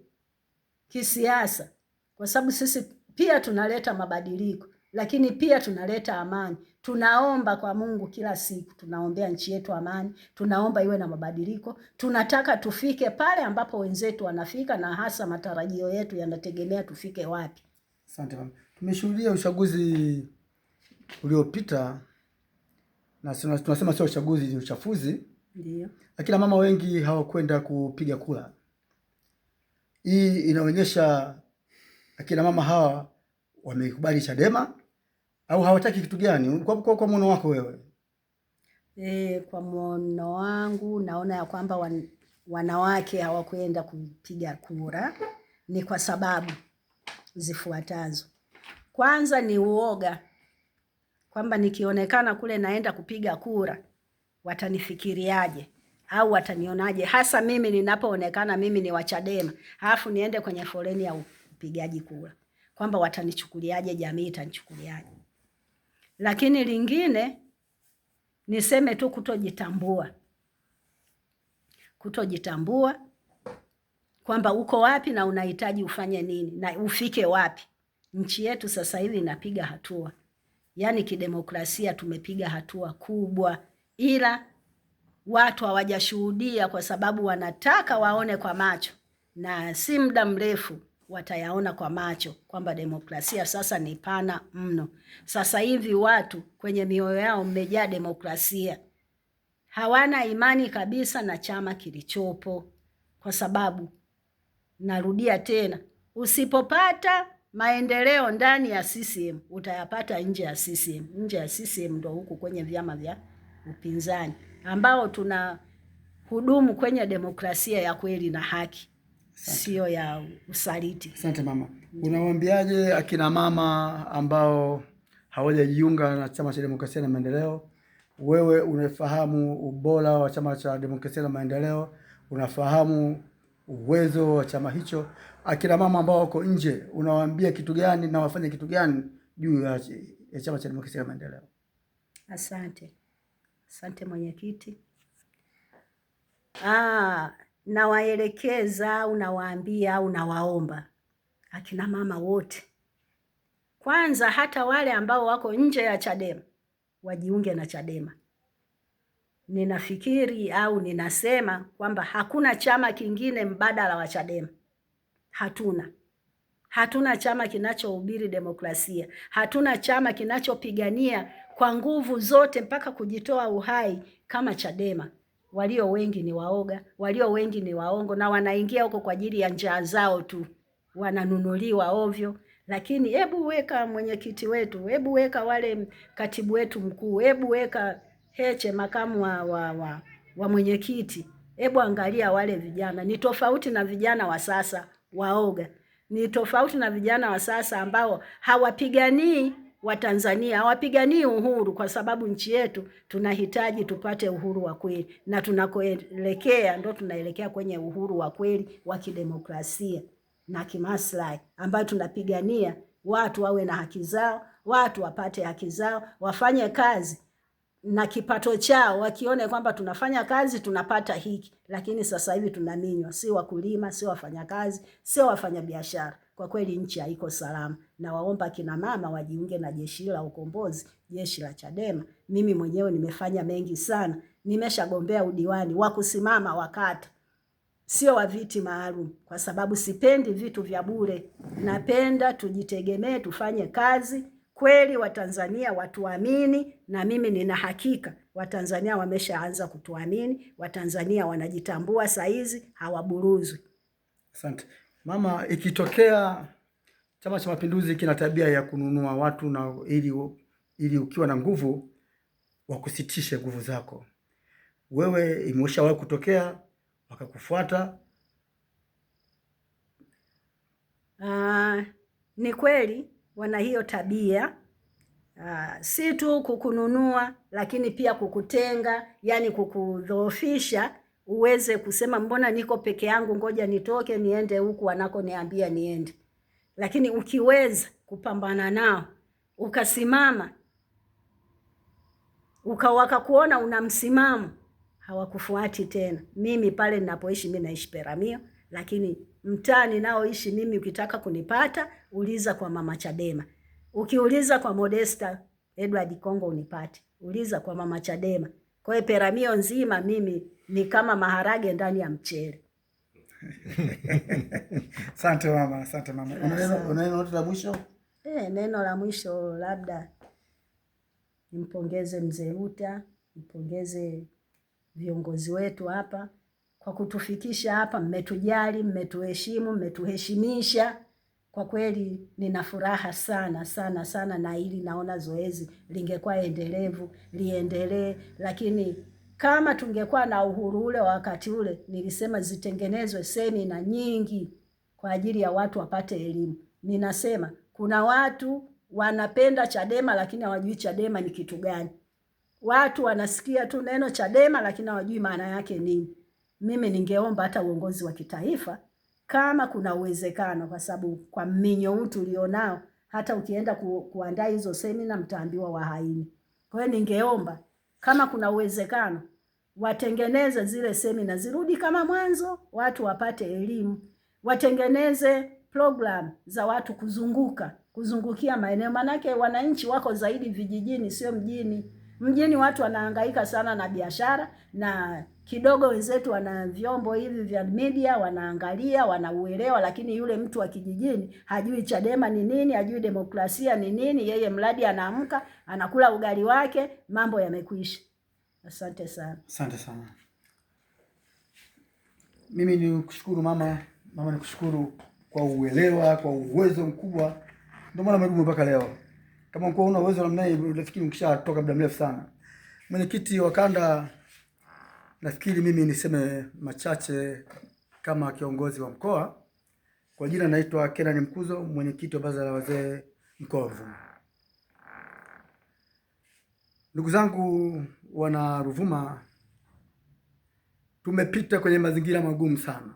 kisiasa, kwa sababu sisi pia tunaleta mabadiliko, lakini pia tunaleta amani. Tunaomba kwa Mungu kila siku, tunaombea nchi yetu amani, tunaomba iwe na mabadiliko. Tunataka tufike pale ambapo wenzetu wanafika, na hasa matarajio yetu yanategemea tufike wapi. Asante mama. Tumeshuhudia uchaguzi uliopita na tunasema sio uchaguzi, ni uchafuzi. Ndio. Akina mama wengi hawakwenda kupiga kura. Hii inaonyesha akina mama hawa wamekubali Chadema au hawataki kitu gani? Kwa muono wako wewe? Kwa muono wangu naona ya kwamba wanawake hawakwenda kupiga kura ni kwa sababu zifuatazo. Kwanza ni uoga kwamba nikionekana kule naenda kupiga kura watanifikiriaje au watanionaje, hasa mimi ninapoonekana mimi ni wa Chadema halafu niende kwenye foleni ya upigaji kura, kwamba watanichukuliaje, jamii itanichukuliaje. Lakini lingine niseme tu kutojitambua, kutojitambua kwamba uko wapi na unahitaji ufanye nini na ufike wapi. Nchi yetu sasa hivi inapiga hatua, yaani kidemokrasia tumepiga hatua kubwa, ila watu hawajashuhudia kwa sababu wanataka waone kwa macho, na si muda mrefu watayaona kwa macho kwamba demokrasia sasa ni pana mno. Sasa hivi watu kwenye mioyo yao mmejaa demokrasia, hawana imani kabisa na chama kilichopo, kwa sababu narudia tena, usipopata maendeleo ndani ya CCM utayapata nje ya CCM. Nje ya CCM ndo huku kwenye vyama vya upinzani ambao tuna hudumu kwenye demokrasia ya kweli na haki, sio ya usaliti. Asante mama. Unawaambiaje akina mama ambao hawajajiunga na Chama cha Demokrasia na Maendeleo? Wewe unafahamu ubora wa Chama cha Demokrasia na Maendeleo, unafahamu uwezo wa chama hicho? Akina mama ambao wako nje unawaambia kitu gani na wafanye kitu gani juu ya Chama cha Demokrasia na Maendeleo? Asante, asante mwenyekiti. Nawaelekeza au nawaambia au nawaomba akina mama wote, kwanza hata wale ambao wako nje ya Chadema wajiunge na Chadema. Ninafikiri au ninasema kwamba hakuna chama kingine mbadala wa Chadema. Hatuna. Hatuna chama kinachohubiri demokrasia. Hatuna chama kinachopigania kwa nguvu zote mpaka kujitoa uhai kama Chadema. Walio wengi ni waoga, walio wengi ni waongo, na wanaingia huko kwa ajili ya njaa zao tu, wananunuliwa ovyo. Lakini hebu weka mwenyekiti wetu, hebu weka wale katibu wetu mkuu, hebu weka Heche makamu wa mwenyekiti, hebu angalia wale vijana. Ni tofauti na vijana wa sasa waoga, ni tofauti na vijana wa sasa ambao hawapiganii Watanzania, hawapiganii uhuru, kwa sababu nchi yetu tunahitaji tupate uhuru wa kweli, na tunakoelekea ndo tunaelekea kwenye uhuru wa kweli wa kidemokrasia na kimaslahi, ambayo tunapigania watu wawe na haki zao, watu wapate haki zao, wafanye kazi na kipato chao, wakione kwamba tunafanya kazi tunapata hiki. Lakini sasa hivi tunaminywa, si wakulima, si wafanyakazi, sio wafanyabiashara. Kwa kweli nchi haiko salama. Na waomba kina mama wajiunge na jeshi la ukombozi, jeshi la Chadema. Mimi mwenyewe nimefanya mengi sana, nimeshagombea udiwani wa kusimama wakata, sio wa viti maalum, kwa sababu sipendi vitu vya bure. Napenda tujitegemee, tufanye kazi kweli, Watanzania watuamini, na mimi nina hakika Watanzania wameshaanza kutuamini. Watanzania wanajitambua saizi, hawaburuzwi. Asante mama. Ikitokea Chama cha Mapinduzi kina tabia ya kununua watu na ili ukiwa na nguvu wakusitishe nguvu zako, wewe imeshawahi kutokea wakakufuata? Ni kweli wana hiyo tabia. Si tu kukununua, lakini pia kukutenga, yani kukudhoofisha uweze kusema mbona niko peke yangu, ngoja nitoke niende huku wanakoniambia niende. Lakini ukiweza kupambana nao ukasimama, wakakuona una msimamo, hawakufuati tena. Mimi pale ninapoishi, mimi naishi Peramiho, lakini mtaa ninaoishi mimi, ukitaka kunipata uliza kwa mama Chadema. Ukiuliza kwa Modesta Edward Kongo unipate, uliza kwa mama Chadema. Kwa hiyo Peramiho nzima mimi ni kama maharage ndani ya mchele. Asante mama, asante mama. Una neno la mwisho? Neno la mwisho labda nimpongeze mzee Ruta, nimpongeze viongozi wetu hapa kwa kutufikisha hapa. Mmetujali, mmetuheshimu, mmetuheshimisha. Kwa kweli nina furaha sana sana sana, na hili naona zoezi lingekuwa endelevu, liendelee. Lakini kama tungekuwa na uhuru ule wakati ule, nilisema zitengenezwe semina nyingi kwa ajili ya watu wapate elimu. Ninasema kuna watu wanapenda Chadema lakini hawajui Chadema ni kitu gani. Watu wanasikia tu neno Chadema lakini hawajui maana yake nini. Mimi ningeomba hata uongozi wa kitaifa kama kuna uwezekano, kwa sababu kwa mminyo huu tulionao, hata ukienda kuandaa hizo semina mtaambiwa wahaini. Kwa hiyo ningeomba kama kuna uwezekano watengeneze zile semina zirudi kama mwanzo, watu wapate elimu, watengeneze program za watu kuzungukia maeneo, manake wananchi wako zaidi vijijini, sio mjini. Mjini watu wanahangaika sana na biashara, na kidogo wenzetu wana vyombo hivi vya media wanaangalia, wanauelewa, lakini yule mtu wa kijijini hajui Chadema ni nini, hajui demokrasia ni nini. Yeye mradi anaamka, anakula ugali wake, mambo yamekwisha. Asante sana. Asante sana. Mimi ni kushukuru mama, mama ni kushukuru kwa uelewa, kwa uwezo mkubwa. Ndio maana umedumu mpaka leo. Kama ungekuwa una uwezo namna hii, nafikiri ukishatoka muda mrefu sana. Mwenyekiti wa kanda, nafikiri mimi niseme machache kama kiongozi wa mkoa. Kwa jina naitwa Kenan Mkuzo, mwenyekiti wa baraza la wazee mkoa wa Ruvuma. Ndugu zangu wana Ruvuma, tumepita kwenye mazingira magumu sana.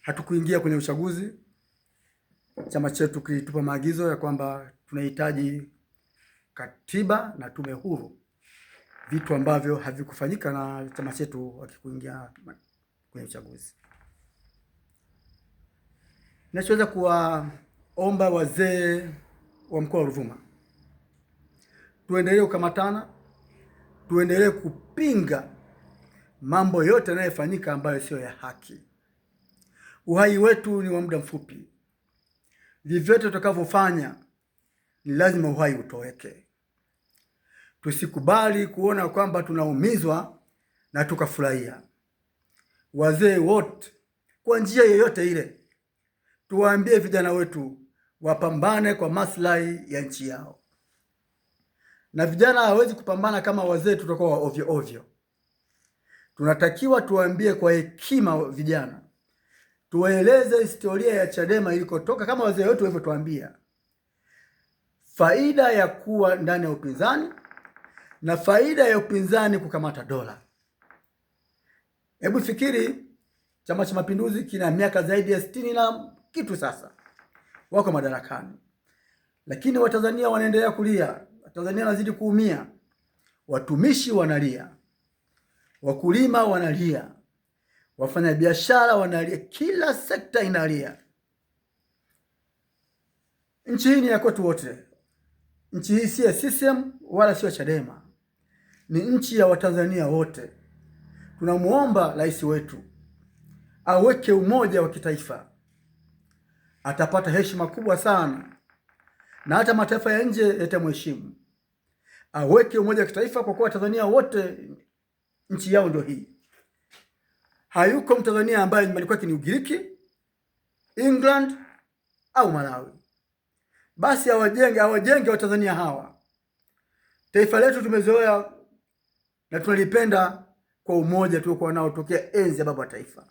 Hatukuingia kwenye uchaguzi. Chama chetu kilitupa maagizo ya kwamba tunahitaji katiba na tume huru, vitu ambavyo havikufanyika na chama chetu hakikuingia kwenye uchaguzi. Nachoweza kuwaomba wazee wa mkoa wa Ruvuma, tuendelee kukamatana, tuendelee kupinga mambo yote yanayofanyika ambayo sio ya haki. Uhai wetu ni wa muda mfupi, vyovyote tutakavyofanya ni lazima uhai utoweke. Tusikubali kuona kwamba tunaumizwa na tukafurahia. Wazee wote kwa njia yoyote ile, tuwaambie vijana wetu wapambane kwa maslahi ya nchi yao, na vijana hawezi kupambana kama wazee tutakuwa wa ovyo ovyo. Tunatakiwa tuwaambie kwa hekima vijana, tuwaeleze historia ya Chadema ilikotoka kama wazee wetu walivyotuambia, faida ya kuwa ndani ya upinzani na faida ya upinzani kukamata dola. Hebu fikiri, Chama cha Mapinduzi kina miaka zaidi ya 60 na kitu sasa, wako madarakani, lakini Watanzania wanaendelea kulia, Watanzania wanazidi kuumia, watumishi wanalia, wakulima wanalia, wafanyabiashara wanalia, kila sekta inalia. Nchi hii ni ya kwetu wote. Nchi hii si ya CCM wala sio Chadema, ni nchi ya Watanzania wote. Tunamuomba rais wetu aweke umoja wa kitaifa, atapata heshima kubwa sana na hata mataifa ya nje yatamheshimu. Aweke umoja wa kitaifa kwa kuwa Tanzania wote nchi yao ndio hii. Hayuko Mtanzania ambaye nyumbani kwake ni Ugiriki, England au Malawi. Basi awajenge Watanzania hawa. Taifa letu tumezoea na tunalipenda kwa umoja tuliokuwa nao tokea enzi ya baba wa taifa.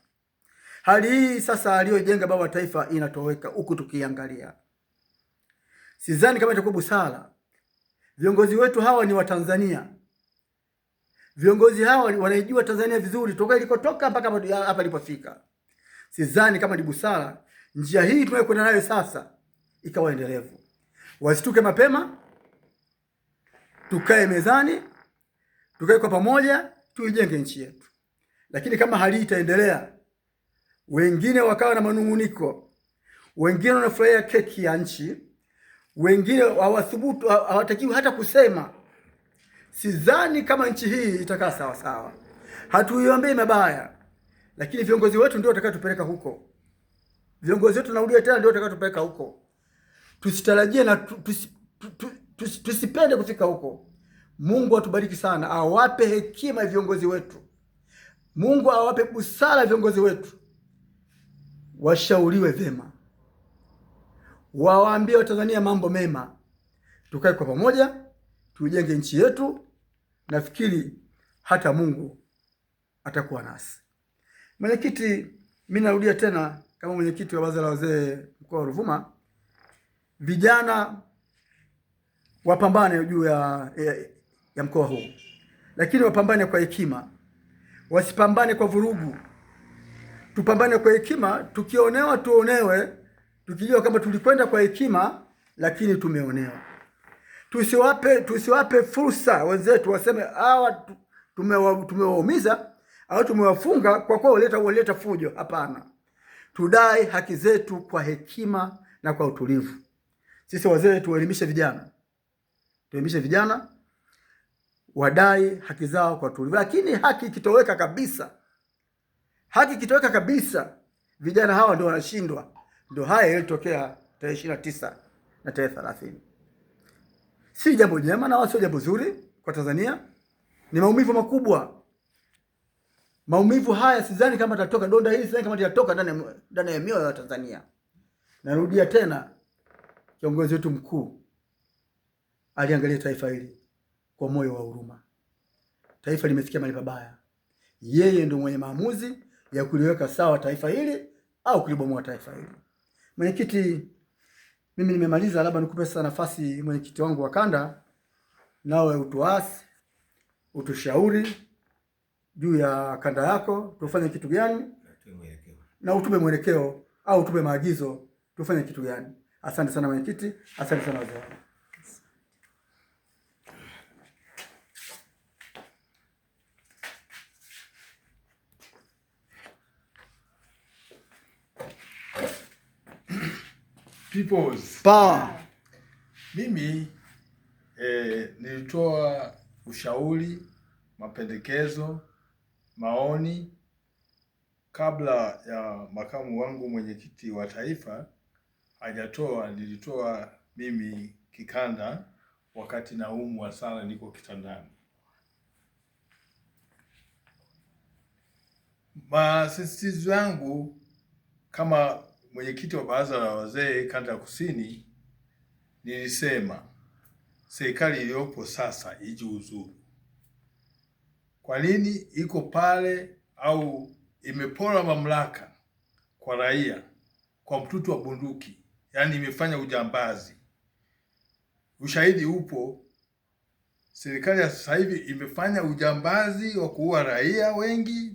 Hali hii sasa aliyojenga baba wa taifa inatoweka huku tukiangalia. Sidhani kama itakuwa busara. Viongozi wetu hawa ni Watanzania. Viongozi hawa wanaijua Tanzania vizuri toka ilikotoka mpaka hapa ilipofika. Sidhani kama ni busara njia hii tunayokwenda nayo sasa ikawa endelevu. Wasituke mapema, tukae mezani, tukae kwa pamoja, tuijenge nchi yetu. Lakini kama hali itaendelea, wengine wakawa na manunguniko, wengine wanafurahia keki ya nchi, wengine hawathubutu, hawatakiwi hata kusema. Sidhani kama nchi hii itakaa sawa sawa. Hatuiombei mabaya, lakini viongozi wetu ndio watakaotupeleka huko. Viongozi wetu, narudia tena, ndio watakaotupeleka huko. Tusitarajie na tusipende kufika huko. Mungu atubariki sana, awape hekima viongozi wetu. Mungu awape busara viongozi wetu, washauriwe vyema, wawaambie Watanzania mambo mema. Tukae kwa pamoja, tuijenge nchi yetu. Nafikiri hata Mungu atakuwa nasi. Mwenyekiti, mimi narudia tena kama mwenyekiti wa baraza la wazee mkoa wa Ruvuma, vijana wapambane juu ya mkoa huu, lakini wapambane kwa hekima, wasipambane kwa vurugu. Tupambane kwa hekima, tukionewa tuonewe, tukijua kama tulikwenda kwa hekima, lakini tumeonewa. Tusiwape fursa wenzetu waseme hawa tumewaumiza au tumewafunga kwa kuwa waleta fujo. Hapana, tudai haki zetu kwa hekima na kwa utulivu. Sisi wazee tuwaelimishe vijana, tuelimishe vijana wadai haki zao kwa utulivu. Lakini haki ikitoweka kabisa, haki ikitoweka kabisa, vijana hawa ndio wanashindwa. Ndio haya yalitokea tarehe 29 na tarehe 30. Si jambo jema na wala sio jambo zuri kwa Tanzania. Ni maumivu makubwa. Maumivu haya sidhani kama yatatoka, donda hili sidhani kama litatoka ndani ya mioyo ya Tanzania. Narudia tena, kiongozi wetu mkuu aliangalia taifa hili kwa moyo wa huruma. Taifa limefikia mahali pabaya. Yeye ndio mwenye maamuzi ya kuliweka sawa taifa hili au kulibomoa taifa hili. Mwenyekiti, mimi nimemaliza, labda nikupe sasa nafasi mwenyekiti wangu wa kanda, nawe utuasi, utushauri juu ya kanda yako, tufanye kitu gani na utupe mwelekeo au utupe maagizo tufanye kitu gani. Asante sana mwenyekiti, asante sana wazee wangu. Peoples. Power. Mimi nilitoa ushauri, mapendekezo, maoni kabla ya makamu wangu mwenyekiti wa taifa hajatoa. Nilitoa mimi kikanda wakati naumwa sana, niko kitandani. Masisitizo yangu kama mwenyekiti wa baraza la wazee kanda ya kusini, nilisema serikali iliyopo sasa ijiuzuru. Kwa nini iko pale au imepora mamlaka kwa raia kwa mtutu wa bunduki? Yaani imefanya ujambazi. Ushahidi upo. Serikali ya sasa hivi imefanya ujambazi wa kuua raia wengi,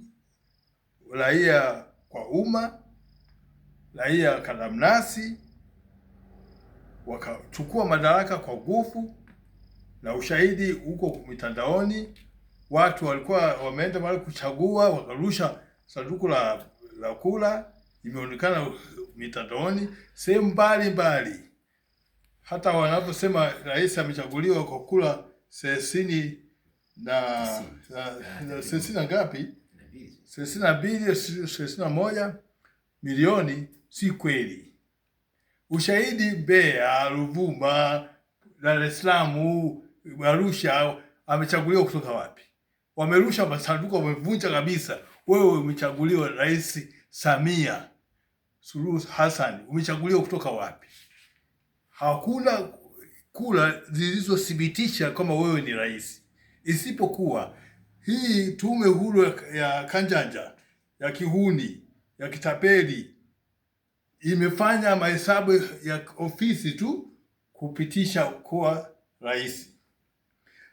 raia kwa umma, raia kadamnasi, wakachukua madaraka kwa nguvu, na ushahidi uko mitandaoni. Watu walikuwa wameenda mahali kuchagua, wakarusha sanduku la kura, imeonekana mitandaoni sehemu mbalimbali. Hata wanaposema rais amechaguliwa kwa kura 30 na 30 na ngapi, 32, 31 milioni, si kweli. Ushahidi Mbeya, Ruvuma, Dar es Salaam, Arusha, amechaguliwa kutoka wapi? Wamerusha masanduku, wamevunja kabisa. Wewe umechaguliwa Rais Samia Suluhu Hassan, umechaguliwa kutoka wapi? Hakuna kura zilizothibitisha kama wewe ni rais, isipokuwa hii tume huru ya kanjanja ya kihuni ya kitapeli imefanya mahesabu ya ofisi tu kupitisha kuwa rais.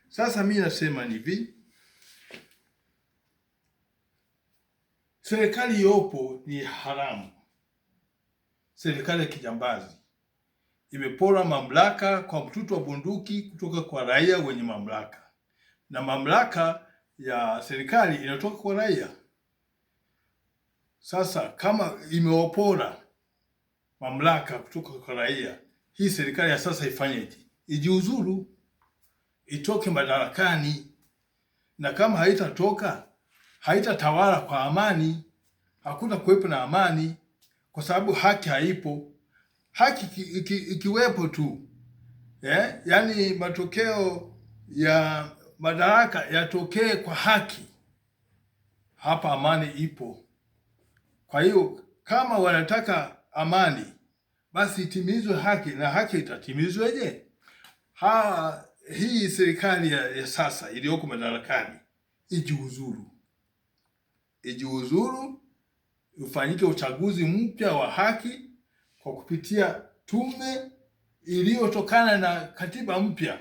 Sasa mi nasema ni hivi, serikali iliyopo ni haramu, serikali ya kijambazi imepora mamlaka kwa mtutu wa bunduki kutoka kwa raia wenye mamlaka, na mamlaka ya serikali inatoka kwa raia. Sasa kama imewapora mamlaka kutoka kwa raia, hii serikali ya sasa ifanyeje? Ijiuzuru, itoke madarakani, na kama haitatoka haitatawala kwa amani. Hakuna kuwepo na amani kwa sababu haki haipo. Haki ikiwepo tu yaani matokeo ya madaraka yatokee kwa haki, hapa amani ipo. Kwa hiyo kama wanataka amani, basi itimizwe haki, na haki itatimizweje? Hii serikali ya sasa iliyoko madarakani ijiuzuru, ijiuzuru, ufanyike uchaguzi mpya wa haki kwa kupitia tume iliyotokana na katiba mpya.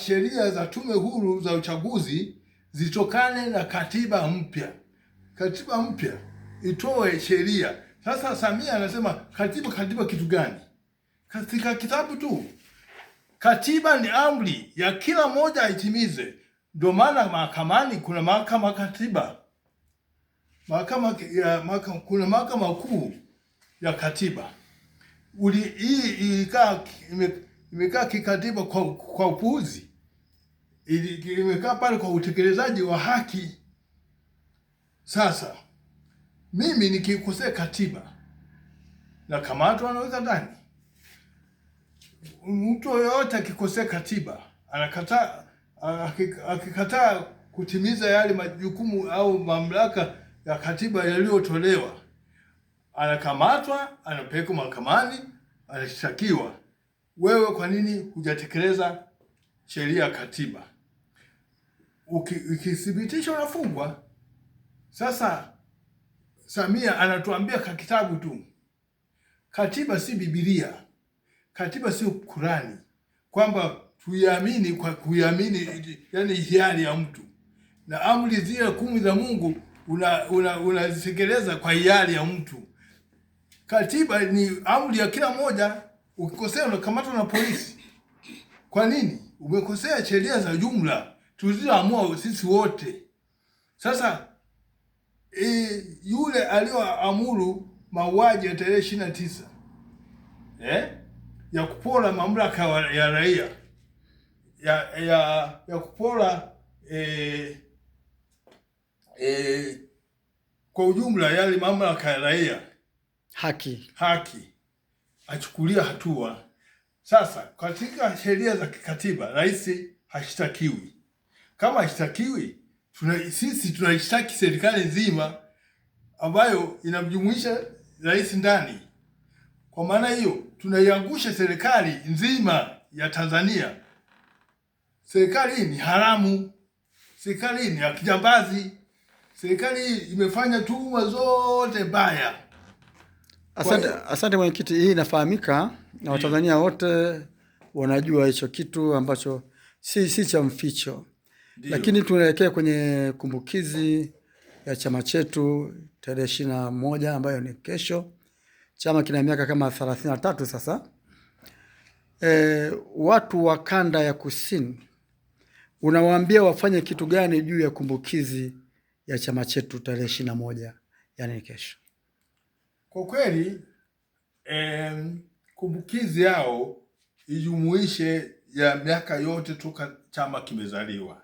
Sheria za tume huru za uchaguzi zitokane na katiba mpya. Katiba mpya itoe sheria. Sasa Samia anasema katiba, katiba kitu gani? Katika kitabu tu. Katiba ni amri ya kila mmoja aitimize. Ndio maana mahakamani kuna mahakama katiba, kuna mahakama kuu ya katiba. Hii imekaa kikatiba kwa upuuzi, imekaa pale kwa utekelezaji wa haki. Sasa mimi nikikosea katiba na kamatwa, anaweka ndani. Mtu yoyote akikosea katiba anakataa, akikataa kutimiza yale majukumu au mamlaka ya katiba yaliyotolewa, anakamatwa, anapelekwa mahakamani, anashtakiwa. Wewe kwa nini hujatekeleza sheria ya katiba? Ukithibitisha unafungwa. Sasa Samia anatuambia kwa kitabu tu, katiba si Biblia, katiba si Kurani, kwamba tuiamini kwa kuiamini, yani hiari ya mtu na amri zile 10 za Mungu unazitekeleza una kwa hiari ya mtu. Katiba ni amri ya kila mmoja. Ukikosea unakamatwa na polisi. Kwa nini? Umekosea sheria za jumla tulizoamua sisi wote. Sasa yule aliyoamuru mauaji ya tarehe 29 ya kupora mamlaka ya raia ya kupora kwa ujumla yale mamlaka ya raia Haki. haki achukulia hatua. Sasa katika sheria za kikatiba rais hashtakiwi. Kama hashtakiwi, sisi tunaishtaki serikali nzima ambayo inamjumuisha rais ndani. Kwa maana hiyo tunaiangusha serikali nzima ya Tanzania. Serikali hii ni haramu, serikali hii ni ya kijambazi, serikali hii imefanya tuhuma zote mbaya. Asante, asante mwenyekiti. Hii inafahamika na Watanzania wote wanajua hicho kitu ambacho si cha mficho. Ndiyo. Lakini tunaelekea kwenye kumbukizi ya chama chetu tarehe 21 ambayo ni kesho. Chama kina miaka kama 33 sasa. Watu wa kanda ya kusini unawaambia wafanye kitu gani juu ya kumbukizi ya chama chetu tarehe 21, yani kesho? Kwa kweli kumbukizi yao ijumuishe ya miaka yote toka chama kimezaliwa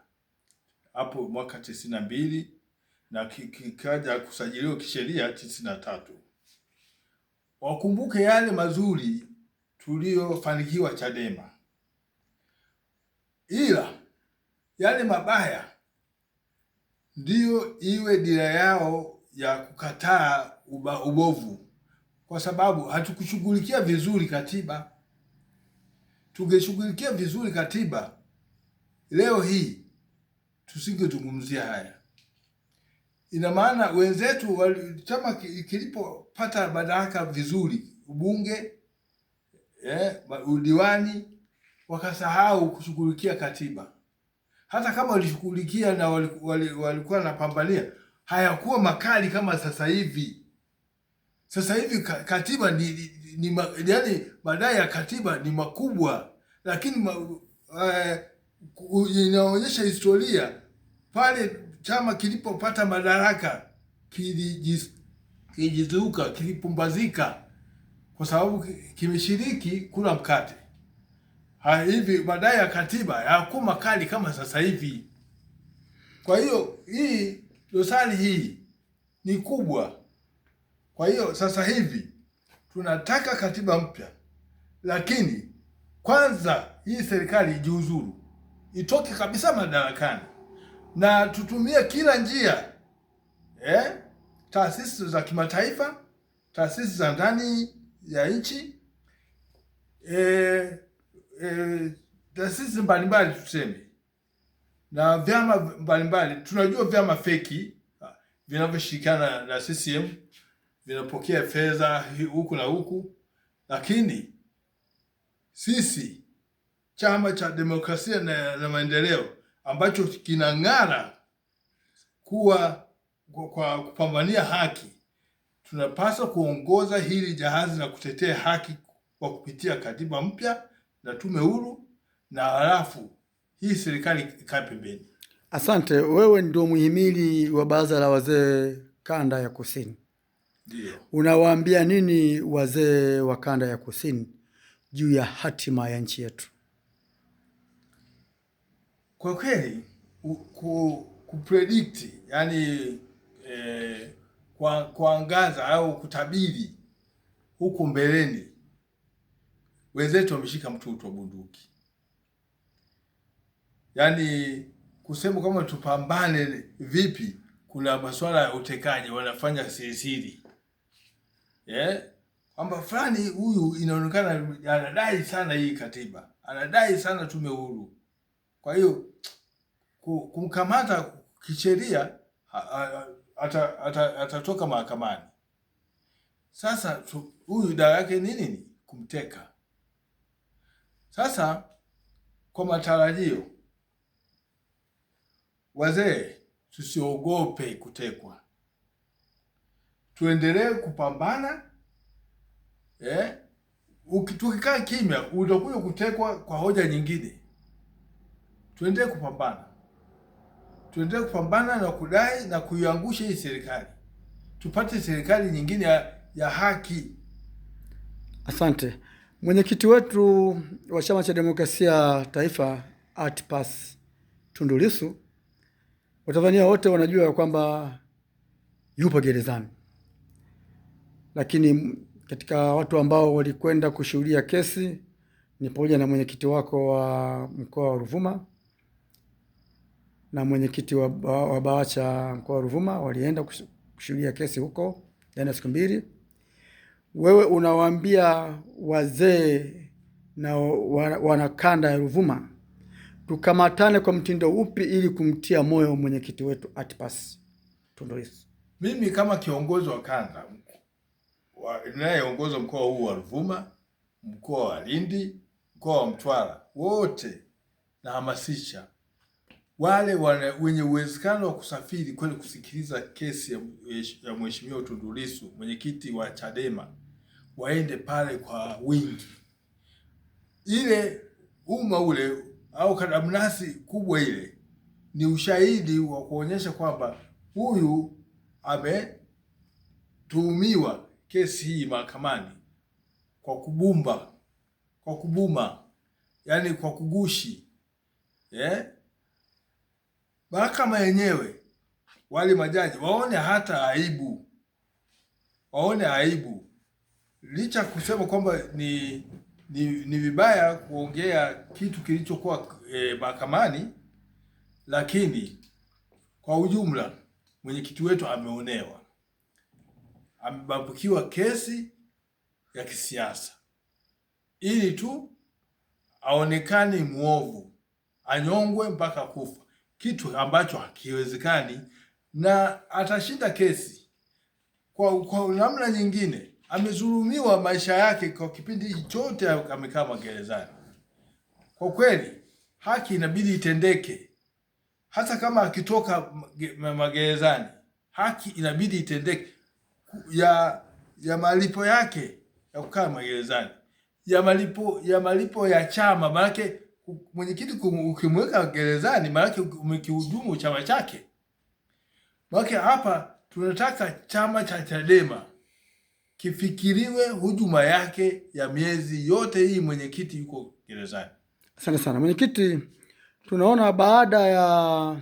hapo mwaka 92 na kikaja kusajiliwa kisheria 93. Wakumbuke yale mazuri tuliyofanikiwa Chadema, ila yale mabaya ndiyo iwe dira yao ya kukataa ubovu, kwa sababu hatukushughulikia vizuri katiba. Tungeshughulikia vizuri katiba leo hii tusingezungumzia haya. Ina maana wenzetu chama kilipopata madaraka vizuri, ubunge, udiwani, wakasahau kushughulikia katiba. Hata kama walishughulikia na walikuwa wanapambania, hayakuwa makali kama sasa hivi. Sasa hivi katiba ni yaani madai ya katiba ni makubwa, lakini inaonyesha historia pale chama kilipopata madaraka kilijizuka, kilipumbazika kwa sababu kimeshiriki kula mkate. Hivi madai ya katiba hayakuwa makali kama sasa hivi. Kwa hiyo hii dosari hii ni kubwa. Kwa hiyo sasa hivi tunataka katiba mpya, lakini kwanza hii serikali ijiuzuru, itoke kabisa madarakani, na tutumie kila njia taasisi za kimataifa, taasisi za ndani ya nchi, taasisi mbalimbali tuseme, na vyama mbalimbali. Tunajua vyama feki vinavyoshirikiana na CCM vinapokea fedha huku na huku, lakini sisi Chama cha Demokrasia na Maendeleo ambacho kinang'ara kuwa kwa kupambania haki, tunapaswa kuongoza hili jahazi na kutetea haki kwa kupitia katiba mpya na tume huru, na halafu hii serikali ikae pembeni. Asante. Wewe ndio muhimili wa baraza la wazee kanda ya kusini. Ndio. Unawaambia nini wazee wa kanda ya kusini juu ya hatima ya nchi yetu? Kwa kweli kupredict, yani kuangaza au kutabiri huko mbeleni, wenzetu wameshika mtutu wa bunduki. Yaani kusema kama tupambane vipi, kuna masuala ya utekaji wanafanya sirisiri, kwamba fulani huyu inaonekana anadai sana hii katiba, anadai sana tume huru. Kwa hiyo kumkamata kisheria atatoka mahakamani. Sasa huyu dawa yake ni nini? Kumteka. Sasa kwa matarajio, wazee tusiogope kutekwa. Tuendelee kupambana eh? Tukikaa kimya utakuja kutekwa kwa hoja nyingine. Tuendelee kupambana, tuendelee kupambana na kudai na kuiangusha hii serikali, tupate serikali nyingine ya haki. Asante. Mwenyekiti wetu wa Chama cha Demokrasia Taifa Antipas Tundu Lissu, Watanzania wote wanajua kwamba yupo gerezani, lakini katika watu ambao walikwenda kushuhudia kesi ni pamoja na mwenyekiti wako wa mkoa wa Ruvuma na mwenyekiti wa BAWACHA mkoa wa Ruvuma, walienda kushuhudia kesi huko ndani ya siku mbili. Wewe unawaambia wazee na wanakanda ya Ruvuma tukamatane kwa mtindo upi ili kumtia moyo mwenyekiti wetu Antipas Tundu Lissu? Mimi kama kiongozi wa kanda ninayeongoza mkoa huu wa Ruvuma, mkoa wa Lindi, mkoa wa Mtwara, wote nahamasisha wale wenye uwezekano wa kusafiri kwenda kusikiliza kesi ya Mheshimiwa Tundu Lissu, mwenyekiti wa Chadema, waende pale kwa wingi. Ile umma ule au kadamnasi kubwa ile ni ushahidi wa kuonyesha kwamba huyu ametuhumiwa kesi hii mahakamani kwa kubumba, kwa kubuma, yani kwa kugushi. Mahakama yenyewe wale majaji waone hata aibu, waone aibu, licha kusema kwamba ni vibaya kuongea kitu kilichokuwa mahakamani, lakini kwa ujumla mwenyekiti wetu ameonewa, amebambukiwa kesi ya kisiasa ili tu aonekane muovu, anyongwe mpaka kufa, kitu ambacho hakiwezekani, na atashinda kesi. Kwa namna nyingine amezulumiwa maisha yake kwa kipindi chote amekaa magerezani. Kwa kweli haki inabidi itendeke, hata kama akitoka magerezani, haki inabidi itendeke ya malipo yake ya kukaa magerezani, ya malipo ya chama. Maanake mwenyekiti ukimweka gerezani, maanake umekihujumu chama chake. Maanake hapa tunataka chama cha Chadema kifikiriwe hujuma yake ya miezi yote hii mwenyekiti yuko gerezani. Asante sana mwenyekiti. Tunaona baada ya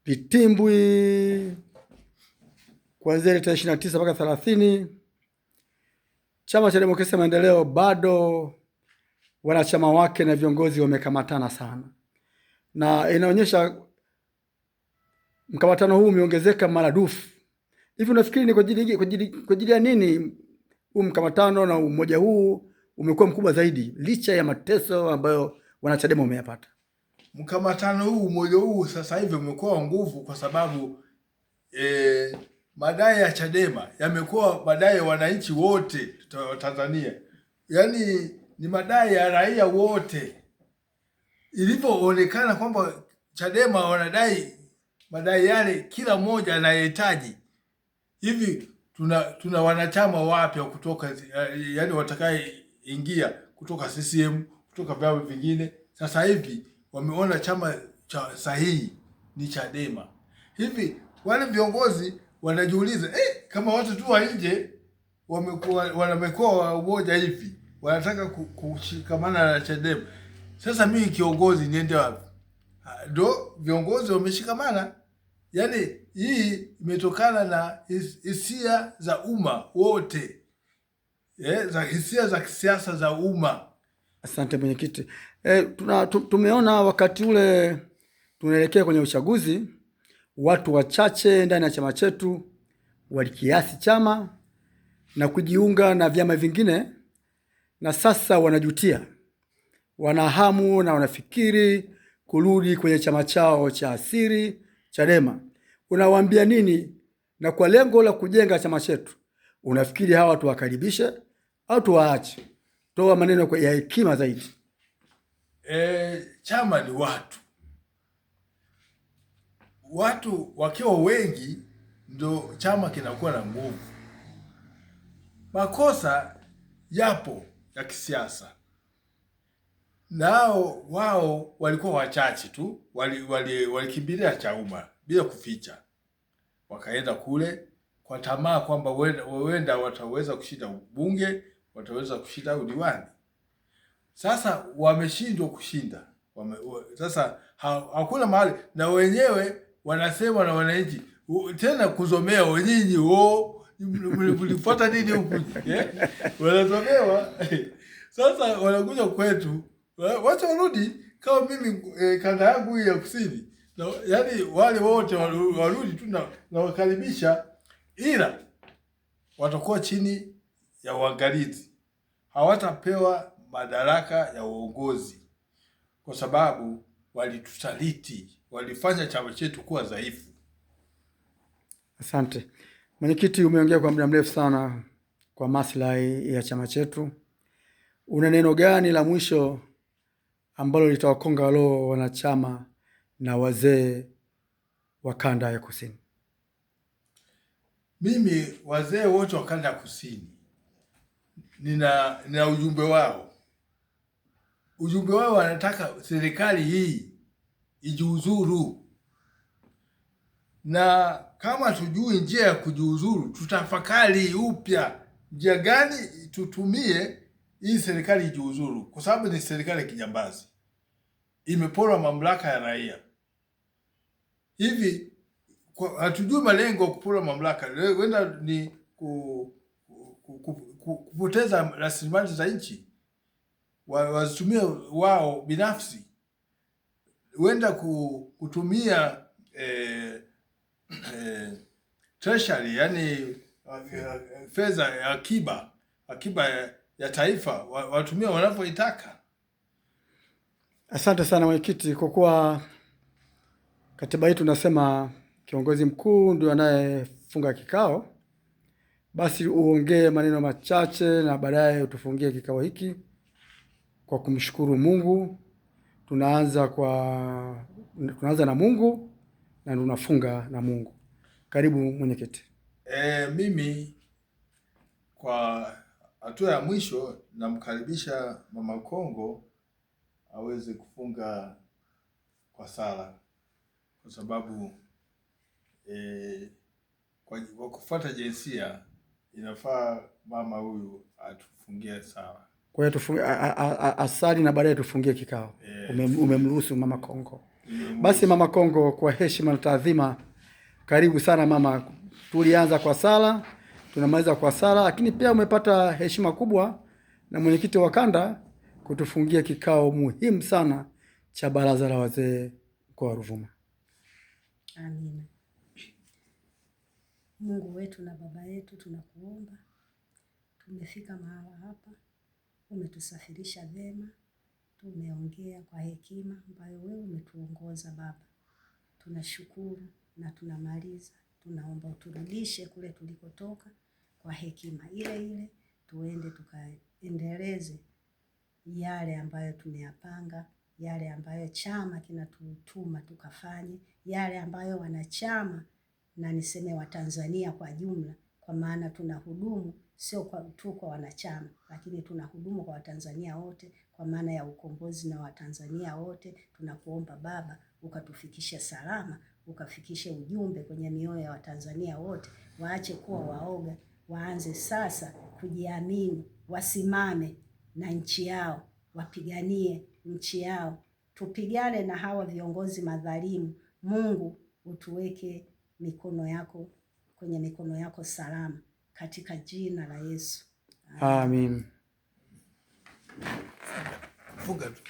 vitimbwi kuanzia tarehe 29 mpaka 30, Chama cha Demokrasia Maendeleo bado wanachama wake na viongozi wamekamatana sana, na inaonyesha mkamatano huu umeongezeka maradufu. Hivi unafikiri ni kwa ajili ya nini huu mkamatano na umoja huu umekuwa mkubwa zaidi licha ya mateso ambayo wanachadema wameyapata? Mkamatano huu, umoja huu sasa hivi umekuwa nguvu kwa sababu madai ya Chadema yamekuwa madai ya wananchi wote wa Tanzania, yaani ni madai ya raia wote. Ilivyoonekana kwamba Chadema wanadai madai yale, kila mmoja anayehitaji. Hivi tuna wanachama wapya kutoka, yaani watakaye ingia kutoka CCM, kutoka vyama vingine. Sasa hivi wameona chama cha sahihi ni Chadema. Hivi wale viongozi wanajiuliza, kama watu tu wa nje wamekuwa wa umoja hivi, wanataka kushikamana na Chadema. Sasa mimi kiongozi niende wapi? Ndo viongozi wameshikamana. Yaani hii imetokana na hisia za umma wote, za hisia za kisiasa za umma. Asante mwenyekiti. Tumeona wakati ule tunaelekea kwenye uchaguzi, watu wachache ndani ya chama chetu walikiasi chama na kujiunga na vyama vingine, na sasa wanajutia, wana hamu na wanafikiri kurudi kwenye chama chao cha asili Chadema. Unawaambia nini? Na kwa lengo la kujenga chama chetu, unafikiri hawa tuwakaribishe au tuwaache? Toa maneno ya hekima zaidi. Chama ni watu. Watu wakiwa wengi ndo chama kinakuwa na nguvu. Makosa yapo ya kisiasa, nao wao walikuwa wachache tu, walikimbilia Chauma bila kuficha, wakaenda kule kwa tamaa kwamba huenda wataweza kushinda ubunge, wataweza kushinda udiwani. Sasa wameshindwa kushinda. Sasa hakuna mahali, na wenyewe wanasema na wananchi tena kuzomea nyinyi, mlifuata nini huku? Wanazomewa. Sasa wanakuja kwetu, wacha warudi. Kama mimi kanda yangu hii ya kusini, na, yani wale wote warudi tu na wakaribisha, ila watakuwa chini ya uangalizi, hawatapewa madaraka ya uongozi kwa sababu walitusaliti, walifanya chama chetu kuwa dhaifu. Asante mwenyekiti, umeongea kwa muda mrefu sana kwa maslahi ya chama chetu. Una neno gani la mwisho ambalo litawakonga roho wanachama na wazee wa kanda ya kusini? Mimi wazee wote wa kanda ya kusini nina ujumbe wao. Ujumbe wao wanataka serikali hii ijiuzuru, na kama tujui njia ya kujiuzuru, tutafakari upya njia gani tutumie hii serikali ijiuzuru, kwa sababu ni serikali ya kijambazi, imepora mamlaka ya raia. Hivi hatujui malengo ya kupora mamlaka, huenda ni kupoteza rasilimali za nchi, wazitumie wao binafsi, huenda kutumia treasury, yani fedha ya akiba ya taifa, watumie wanavyoitaka. Asante sana mwenyekiti, kwa kuwa katiba yetu nasema kiongozi mkuu ndio anayefunga kikao, basi uongee maneno machache na baadaye utufungie kikao hiki kwa kumshukuru Mungu. Tunaanza na Mungu na tunafunga na Mungu. Karibu mwenyekiti. Mimi kwa hatua ya mwisho namkaribisha Mama Kongo aweze kufunga kwa sala, kwa sababu kwa kufuata jinsia inafaa mama huyu atufungie sala. Kwa hiyo asali na baadaye tufungie kikao. Umemruhusu Mama Kongo. Basi Mama Kongo, kwa heshima na taadhima, karibu sana mama. Tulianza kwa sala, tunamaliza kwa sala, lakini pia umepata heshima kubwa na mwenyekiti wa kanda kutufungia kikao muhimu sana cha baraza la wazee mkoa wa Ruvuma. Amina. Mungu wetu na Baba yetu, tunakuomba, tumefika mahala hapa, umetusafirisha vema, tumeongea kwa hekima ambayo wewe umetuongoza Baba. Tunashukuru na tunamaliza, tunaomba uturudishe kule tulikotoka kwa hekima ile ile, tuende tukaendeleze yale ambayo tumeyapanga, yale ambayo chama kinatutuma tukafanye, yale ambayo wanachama na niseme Watanzania kwa jumla, kwa maana tunahudumu sio kwa tu kwa wanachama, lakini tunahudumu kwa Watanzania wote kwa maana ya ukombozi na Watanzania wote. Tunakuomba Baba ukatufikishe salama, ukafikishe ujumbe kwenye mioyo ya Watanzania wote, waache kuwa waoga, waanze sasa kujiamini, wasimame na nchi yao, wapiganie nchi yao. Tupigane na hawa viongozi madhalimu. Mungu utuweke mikono yako kwenye mikono yako salama, katika jina la Yesu. Amin. Funga tu.